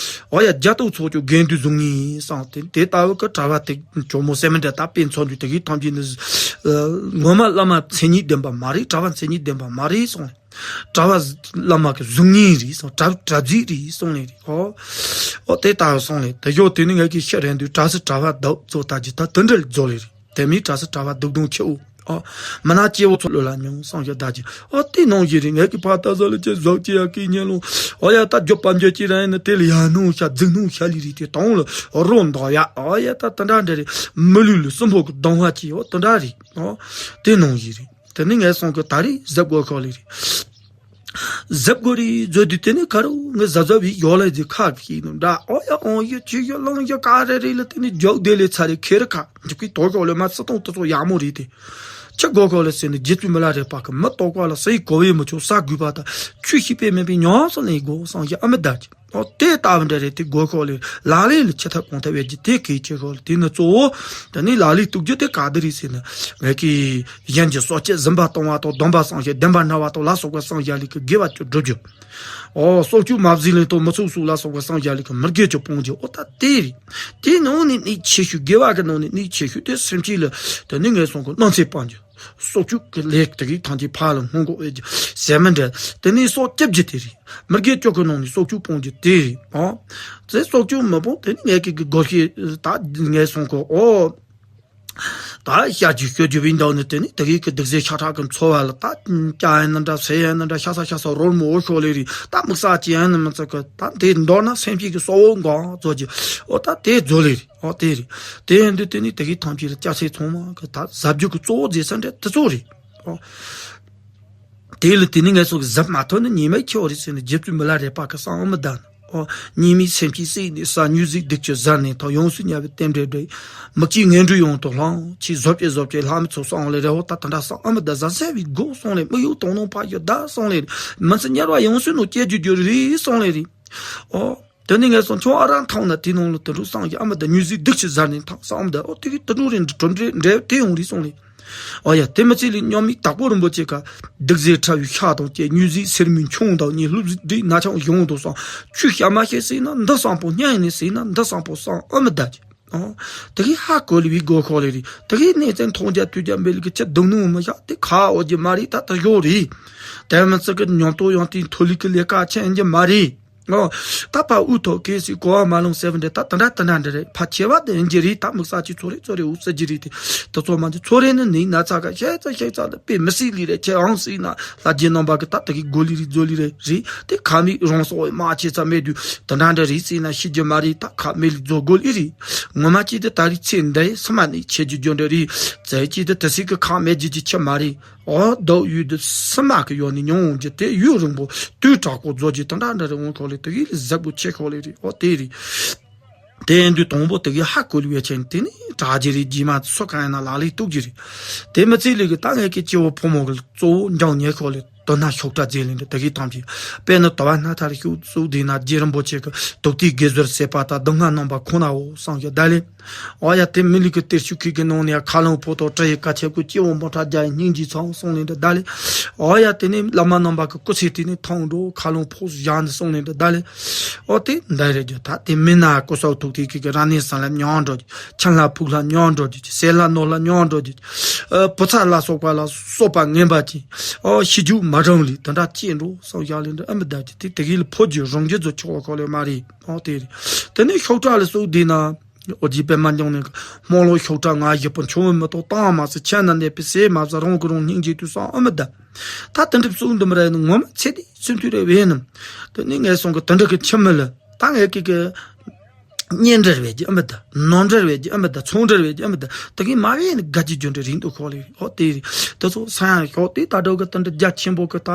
འོ་ཡ་རྒྱ་སྟོབས་ཚོགས་ཀྱང་དགེ་འདུན་གཟུགས་བརྙན་ཡིན་གསུངས་ཏེ། དེ་ལྟ་བུ་གི་གྲྭ་བ་དེ་ཇོ་མོ་སེ་མི་འདྲ་ད་དཔེ་མཚོན་དུས་དེ་གའི་ཐམས་ཅད་ནི་ངོ་མ་བླ་མ་མཚན་ཉིད་ལྡན་པ་མ་རེད། གྲྭ་བ་མཚན་ཉིད་ལྡན་པ་མ་རེད་གསུངས་ནས། གྲྭ་བ་བླ་མ་གི་གཟུགས་བརྙན་རེད་གསུངས། གྲྭ་གྲྭ་རྫས་རེད་གསུངས་ནས་རེད། ཨོ་ཨོ་དེ་ལྟ་བུ་གསུངས་ནས་དེ་ཡོད་དེ་ནི་ངས་ཀྱི་ཤི་རན་དུས་གྲྭ་སི་གྲྭ་བ་བདག་ཚོ་ལྟ་ཅི་ད་དུ་འདྲ་རྫོགས་ལས་རེད། དེ་མིན་གྲྭ་ས་གྲྭ་བ་སྡུག་གདོང་ཁྱེའུ། ཨོ། མི་ན་སྐྱེ་བོ་ཚོ་ལོ་ལ་མྱོང་བསམ་ཞིག་བདག་གིས། ཨོ་དེ་ནང་བཞིན་རེད། ངས་ཀྱི་ཕ་ད་ས་ལ་ཅི་ཟོག་ཅི་ཡ་ཀི་ཉེ་ལོ། ཨོ་ཡ་ད་རྒྱོབ་པ་འཇོ་ཅི་ར་ཡིན་ན་དེ་ལ་ཡ་ནོ་ཤ་རྫིག་ནོ་ཤ་ལི་རི་དེ་དང་ལ་རོ་འདོག་ཡ། ཨོ་ཡ་ད་དེ་འདྲ་འདྲ་རེད། མི་ལུས་ལ་སྲིན་པོ་གི་གདོང་བ་ཅི་ཨོ་དེ་འདྲ་རེད། ཨོ། དེ་ནང་བཞིན་རེད། དེ་ནི་ངས་སོང་གི་ད་རེས་གཟབ་དགོས་ཁོ་ལི་རེད། གཟབ་དགོས་རེད་བཟོས་དུས་དེ་ནི་ཁ་རུ་ངས་གཟབ་གཟབ་བྱས་ཡོད་ལ་ཟེར་ཁ་གི་ནོ་འདྲ། ཨོ་ཡ་ཨོ་ཡ་ཅི་ཡ་ལོང་ཡ་ག་རེ་རེད་ལ། དེ་ནི་འཇོག་བདེ་ལས་ཚ་རེ་ཁེ་རེ་ཁ་འཇུག་གི་དོ་ཞོག་ལས་མ་སི་ཏོང་དུ་ཚོ་ཡག་མོ་རེད་དེ། ཆི་དགོས་ཁོ་ལ་ཟེར་ནས་རྗེ་བཙུན་མི་ལ་རས་པ་གི་མི་ལྟོགས་པ་ལ་ཟས་གོ་བས་མི་ཆོག་ཟ་དགོས་པ་དང་ཆོས་ཤིག་པས་མིན་པའི་ཉམས་སུ་ལེན་དགོས་བསམ་ཞིག་ཨ་མི་ད་ཅི། ཨོ་དེ་ལྟ་བུ་འདྲ་རེད། དེ་དགོས་ཤོག་ལས་ལག་ལེན་ལ་ཅི་ཐབས་གང་ཐབས་ཡོད་ཀྱི་དེ་གལ་ཆེ་ཤོག་ལ། དེ་ནི་གཙོ་བོ་དེ་ནི་ལག་ལེན་གཏུག་རྒྱུ་དེ་ག་དེ་རེད་ཟེར་ན། ངས་ཀྱི་གཞན་གྱི་སྲོག་གཅོད་གཟན་པ་གཏོང་བ་དང་སྡོམ་པ་བསྲུང་བྱེད་བདེན་པ་སྨྲ་བ་དང་ལ་སོགས་པ་བསམ་བྱ་ལས་ཀྱི་དགེ་བ་ཅིག་བསྒྲུབ་རྒྱུ། ཨོ་སྲོག་གཅོད་མ་བཟོད་ལེན་དང་མི་ཚུགས་སུ་ལ་སོགས་པ་བསམ་བྱ་ལས་ཀྱི་མི་དགེ་ཅིག་སྤོང་རྒྱུ། ཨོ་ད་དེ་རེད། དེའི་ནང་ནས་གནད་ཆེ་ཤོས་དགེ་བ་གི་ནང་ནས་གནད་ཆེ་ཤོས་དེ་སེམས་ཅན་ལ་དེ་ནི་ངས་སོང་གི་གནོད་འཚེ་སྤང་རྒྱུ། སྲོག་གཅོད་ཀྱི་ལས་དེ་གའི་ཐམས་ཅད་ཕར་ལ་སྔོན་འགོག་འོས་ཀྱི་ཟེར་མི་འདྲ། དེ་ནས་སྲོག་སྐྱབས་རྒྱུ་དེ་རེད། མི་དགེ་བཅུ་གི་ནང་ནས་སྲོག་གཅོད་སྤོང་རྒྱུ་དེ་རེད། ཨོ། དེ་སྲོག་གཅོད་མི་སྤོང་དེ་ནི་ངས་ཀྱི་གི་སྒོ་ཤེས་ད་ངས་སོང་གོ། ཨོ། ད་ཤ་རྒྱུས་སྐྱོ་རྒྱུ་བའི་འདྲ་ནི་དེ་ནི་དེ་གའི་གི་སྡུག་ཟས་ཤ་ཁྲག་གི་འཚོ་བ་ལ་ད་སྐྱ་ཡན་ན་འདྲ་ཟས་ཡན་ན་འདྲ་ཤ་ས་ཤ་ས་རོལ་མོ་འོ་ཤོག་ལས་རེད། ད་དམིགས་བསལ་ཅི་ཡན་ན་མི་ཚེ་གི་ད་དེ་མདོར་ན་སེམས་ཅན་གི་སྲོག་འོ་འགོག་བཟོ་རྒྱུ། ཨོ་ད་དེ་བཟོ་ལས་རེད། ཨོ་དེ་རེད། དེ་ཡིན་དུས་དེ་ནི་དེ་གའི་ཐམས་ཅད་ལ་སྐྱ་སེར་ཚང་མ་གི་ད་གཟབ་རྒྱུ་གི་གཙོ་བོ་མཛད་ས་འདྲ་དེ་ཚོ་རེད། ཨོ། དེ་ལ་དེ་ནི་ངས་སོགས་གཟབ་མ་ཐོན་ནི་ཉེས་དམིགས་ཆེ་བ་རེད་ཟེར་ནས་རྗེ་བཙུན་མི་ལ་རས་པ་གི་གསང་བ་མི་གདའ་ནི། ཨོ། ཉེས་དམིགས་སེམས་ཅན་བསད་ནས་ཟ། མྱུལ་ཟིག་སྡིག་ཆེ་གཟར་ནས་ཐོབ། ཡོངས་སུ་དམྱལ་བའི་རྟེན་འབྲེལ་འགྲིག་མིག་གཅིག་ངན་འགྲོའི་ཡང་དུ་ལྷུང་། ཆེས་བཟོ་བཅོས་བཟོ་བཅོས་ལྷ་མི་ཚོགས་གསང་ལས་རེ་བོ་ད་ད་འདྲ་གསང་ཨ་མི་གདའ། གཟབ་གཟབ་བྱས་དགོས་གསུང་ལས། མི་གཡོ་དོ་སྣང་ཕ་ཡོད་གདའ་གསུང་ལས། མི་ཚེ་དམྱལ་བ་ཡོངས་སུ་ནོ་སྐྱེ་རྒྱུ་རྒྱུ་རེད་གསུང་ལས་རེད། ཨོ། དེ་ནི་ངས་སོང་ཆུང་ཨ་རང་ཐང་ན་དེ་ནང་ལ་དུད་འགྲོ་གསང་ཡ་ཨ་མི་ད་མྱུལ་ཟིག་སྡིག་ཆེ་གཟར་ནས་ཐང་གསང་ཨ་མི་ད། ཨོ་དེ་གི་དུད་འགྲོ་རེ་གྲུབ་འབྲས་འབྲས་དེ་ཡོང་རེད་གསུང་ལས། ཨོ་ཡ་དེ་མི་ཚེ་ལས་སྙོམས་མི་དྭགས་པོ་རིན་པོ་ཆེ་ཁ་སྡིག་ཟས་ཁྲ་བའི་ཤ་དང་བཅས་མྱུལ་ཟིག་སེར་མོའི་ཆུང་དང་གཉིས། ལྷུབ་ཟིག་འདྲེས་ན་ཆང་གཞོང་དུ་གསང་། ཆོས་བཤད་མ་བཤད་ཟེར་ན་འདི་གསང་པོ། སྙན་ནས་ཟེར་ན་འདི་གསང་པོ་གསང་ཨ་མི་ད་ཅི། ཨོ། དེ་གི་ཧ་གོ་ལི་བའི་སྒོ་ཁོག་ལས་རེད། དེ་གི་གནས་ཚད་མཐོང་རྒྱ་ཐོས་རྒྱ་མེད་ལི་གི་ཆེ་སྡུག་ནོ་མི་ཤ་དེ་ཁ་འོ་རྒྱུ་མ་རེད། ད་ད་ཞོག་རེད། དེ་མི་ཚེ་གི་ཉམས་རྟོགས་ཡང་དེ་མཐོ་ལི་གི་ལས་ཀ་ཆེན་རྒྱུ་མ་རེད། ཨོ། ད་ཕ་འུ་ཐོག་གེ་སི་གོ་བ་མ་ལོང་ཟེར་བ་འདྲ་ད་ད་འདྲ་ད་འདྲ་འདྲ་རེད། ཕ་ཆེ་བ་དེ་འཇི་རེད། ད་དམིགས་བསལ་གྱི་ཚོ་རེ་ཚོ་རེ་འུ་ཟེར་གྱི་རེད་དེ། ད་ཚོ་མ་འཇི་ཚོ་རེ་ནི་ནི་ན་ཚ་ག་ཤེས་ཚ་ཤེས་ཚ་ད་དཔེ་མི་སྲིད་ལི་རེད། ཁྱེད་ཨང་སྲིད་ན་ལྷ་རྗེ་རྣམ་པ་གི་ད་ད་གི་གོ་ལི་རེད་རྫོ་ལི་རེད་རེད། དེ་ཁ་མིག་རང་སོགས་མ་ཆེ་ཚ་མེད་དུས་ད་འདྲ་འདྲ་རེད་ཟེར་ན་ཤི་རྒྱུ་མ་རེད། ད་ཁ་མེད་ལི་རྫོ་གོ་ལི་རེད། ངོ་མ་ཅི་དེ་ད་རེད། ཚེ་འདི་སི་མ་ནི་ཆེ་རྒྱུ་རྒྱུ་འདྲ་རེད། ཚེ་ཅི་དེ་ད་སི་གི་ཁ་མེད་རྒྱུ་ཅི་ཆེ་མ་རེད། ཨོ་བདག་ཡུལ་དུ་སི་མ་གི་ཡོད་ནི་མྱོང་འོང་རྒྱུ་དེ་ཡུན་རིང་པོ་དུས་དྲག་པོ་རྫོགས་རྒྱུ་དེ་འདྲ་འདྲ་རེ་འོང་ཁོ་ལས་དེ་གི་ལས་གཟབ་པོ་ཆེ་ཁོ་ལས་རེད། ཨོ་དེ་རེད། དེ་ཡིན་དུས་དང་པོ་དེ་གི་ཧ་གོ་ལི་བའི་ཆེན་དེ་ནི་དྲག་རྒྱུ་རེད། རྗེས་མ་སུ་གང་ཡིན་ན་ལག་ལེན་གཏུག་རྒྱུ་རེད། དེ་མི་ཚེ་ལས་གི་ད་ངས་ཀྱི་སྐྱེ་བོ་ཕོ་མོ་གི་གཙོ་བོ་འཇང་ཉེ་ཁོ་ལས་དོ་ན་ཤོག་དྲ་རྫས་ལེན་དེ་དེ་གི་ཐམས་ཅད་དཔེར་ན་དུ་བ་སྣ་ཐར་ཤུགས་གཙུག་དེ་ན་རྗེ་རིན་པོ་ཆེ་གི་དུག་ཏི་དགེ་ཟོར་ཟད་པ་དང་སྡུག་བསྔལ་རྣམ་པ་ཁོ་ནའོ་སངས་རྒྱས་ད་ལེ། ཨོ་ཡ་དེ་མི་ལུས་ཀྱི་གཏེར་ཆོས་ཁུལ་གྱི་ནང་ནས་ཡ་ཁ་ལོང་ཕོ་དང་སྤྲ་ཡི་ཀ་ཆེ་ཀུ་སྐྱེ་བོ་འབུམ་ཕྲག་བརྒྱ་ཡི་སྙིང་རྗེ་ཚང་གསུངས་ནས་འདི་ད་ལེ། ཨོ་ཡ་དེ་ནས་བླ་མ་རྣམ་པ་གི་སྐུ་ཚེ་དེ་ནས་ཐང་འགྲོ་ཁ་ལོང་ཕོ་བཞག་འདི་གསུངས་ནས་འདི་ད་ལེ། ཨོ་དེ་འདི་རེད་རྒྱུ་ད་དེ་མི་ན་སྐུ་སྲོག་ཐུག་ཐིག་གི་གི་ར་ནས་སང་ལ་མྱང་འགྲོ་རྒྱུ། ཆང་ལ་ཕུག་ལ་མྱང་འགྲོ་རྒྱུ། ཟས་ལ་ནོར་ལ་མྱང་འགྲོ་རྒྱུ། ཨ་བུ་ཚ་ལ་སོགས་པ་ལ་སོགས་པ་ངན་པ་ཅིག་ཨོ་ཤི་རྒྱུ་མ་རུང་ལི་དེ་འདྲ་སྐྱེས་འགྲོ་སང་བཞག་ལེ་འདི་ཨ་མི་ད་ཅི་དེ་དེ་གི་ལ་ཕོ་རྒྱུ་རང་རྒྱུ་ཚོ་ཆོག་ཁོ་ལེ་མ་རེད། ཨོ་དེ་རེད། དེ་ནས་ཤོག་དྲ་ལ་སོགས་དེ་ན། ཨོ་རྒྱན་པད་མ་འབྱུང་གནས་ཀྱི་སྨོན་ལམ་ཤོག་གྲངས་ང་བཞི་པོ་འཆོལ་མི་གཏོགས་བཏང་མ་ཟེར། ཆ་ན་གནས་པའི་ཟས་མ་ཟ་རང་གི་རང་སྙིང་རྗེ་དུས་སང་ཨ་མི་ད། ད་དེ་འདྲ་བསོད་ནམས་རེ་ནི་ངོ་མ་ཚེ་འདིའི་བརྩོན་འགྲུས་རེ་བས་ནམ། དེ་ནི་ངས་སོང་གི་དེ་འདྲ་གི་ཁྱིམ་མི་ལ་ད་ངས་ཀི་ཀི། གཉེན་འབྲེལ་བས་ཀྱི་ཨ་མི་ད། ནོར་འབྲེལ་བས་ཀྱི་ཨ་མི་ད། ཚོང་འབྲེལ་བས་ཀྱི་ཨ་མི་ད། དེ་གི་མ་བས་ནི་དགའ་སྐྱིད་རྒྱུ་འབྲས་རིང་དུ་འཁོར་ལེ། ཨོ་དེ་རེད། དེ་ཚོ་ས་ཡང་ཤོག་དེ་ད་འགྲོ་གི་དེ་འདྲ་རྒྱ་ཆེན་པོ་གི་ད།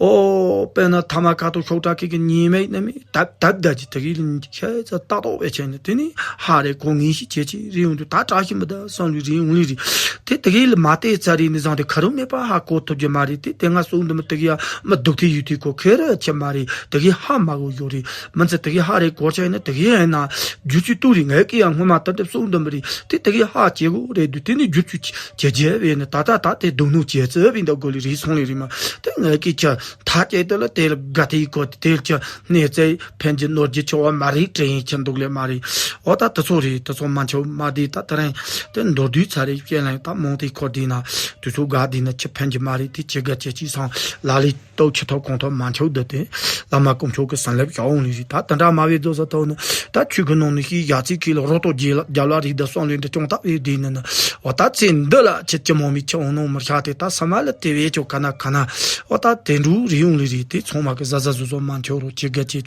ཨོ་དཔེར་ན་ཐ་མ་ཁ་ཐོག་ཤོག་གྲངས་ཀི་ཀི་ཉིན་མེད་ནི་མེད། ད་ད་ད་ཅི་དེ་གི་ལ་ཤེས་ཚ་ལྟ་རྟོག་བྱས་ནས་དེ་ནི་ཧ་རེ་གོ་ངེས་ཤིག་བྱེད་ཅིག་རེ་ཡོང་དུས་ད་དྲག་ཤི་མི་ད་བསམ་ལུས་རེ་ཡོང་ལི་རེད། དེ་དེ་གི་ལ་མ་བལྟས་ཚར་རེ་ནི་བཟང་དེ་ཁ་རུ་མེད་པ་ཧ་གོ་ཐུབ་རྒྱུ་མ་རེད། དེ་དེ་ང་སོང་འདི་མི་དེ་གི་ཡ་མི་སྡུག་ཐེ་ཡུ་ཐེ་གོ་ཁེ་ར་ཆེ་མ་རེད། དེ་གི་ཧ་མ་གོ་ཡོད་རེད། མི་ཚེ་དེ་གི་ཧ་རེ་གོ་ཆ་ཡིན་ན་དེ་གི་ཡ་ཡིན་ན་རྒྱུ་ཆུ་ཏུ་རེད། ངས་ཀི་ཡ་སྔོན་མ་ད་དེ་སོང་འདི་མི་རེད། དེ་དེ་གི་ཧ་བྱེད་གོ་རེད་དུས་དེ་ནི་རྒྱུ་ཆུ་བྱེད་བྱེད་བས་ནི་ད་ད་ད་དེ་སྡུག་ནོ་བྱེད་ཚེ་བས་འདི་གོ་ལི་རེད་སོང་ལི་རེད་མ། དེ་ངས་ཀི་ཆ་ཐ་ཅེ་དེ་ལ་དེ་ལ་དགའ་ཐེ་གོ་དེ་ལ་ཆ་གནས་ཚེ་ཕན་གྱི་ནོར་གྱི་ཆེ་བ་མ་རེད་དྲན་ཡིན་ཆ་འདུག་ལེ་མ་རེད། འོ་ད་དེ་ཚོ་རེད། དེ་ཚོ་མ་འཆོལ་མ་བསྡད། ད་དེ་རིང་དེ་མདོར་བསྡུས་ཚར་རེ་བཤད་ལན་ད་མང་དེ་ཁོ་བསྡད་ན་དུས་ཚོད་འགག་བསྡད་ན་ཆི་ཕན་གྱི་མ་རེད། དེ་ཆི་དགའ་ཆི་ཅི་སང་ལ་ལས་ལྟོ་ཆི་ཐོག་གོང་ཐོག་མ་འཆོལ་བསྡད་དེ་བླ་མ་དཀོན་མཆོག་གི་སེམས་ལེབ་བྱ་འོང་ལི་རེད། ད་དེ་འདྲ་མ་བས་རྫོགས་ས་ཐོག་ནི་ད་ཆོས་གི་ནང་ནི་ཤི་ཡ་ཚིག་གི་ལ་རོ་ཏོ་རྒྱལ་རྒྱལ་བ་རིགས་ད་སོང་ལེ་འདྲ་ཅུང་ད་བས་བསྡད་ནི་ན། འོ་ད་ཚེ་འདི་ལ་ཆི་ཅི་མོ་མི་ཆི་འོང་ནོ་མི་ཤ་དེ་ད་ས་མ་ལ་དེ་བས་ཆོ་ག་ན་ག་ན། འོ་ད་དེ་འགྲུ་རེ་ཡོང་ལི་རེད། དེ་ཚང་མ་གི་ཟ་ཟ་ཟོ་ཟོ་མ་འཆོལ་རོ་ཆི་དགའ་ཆི་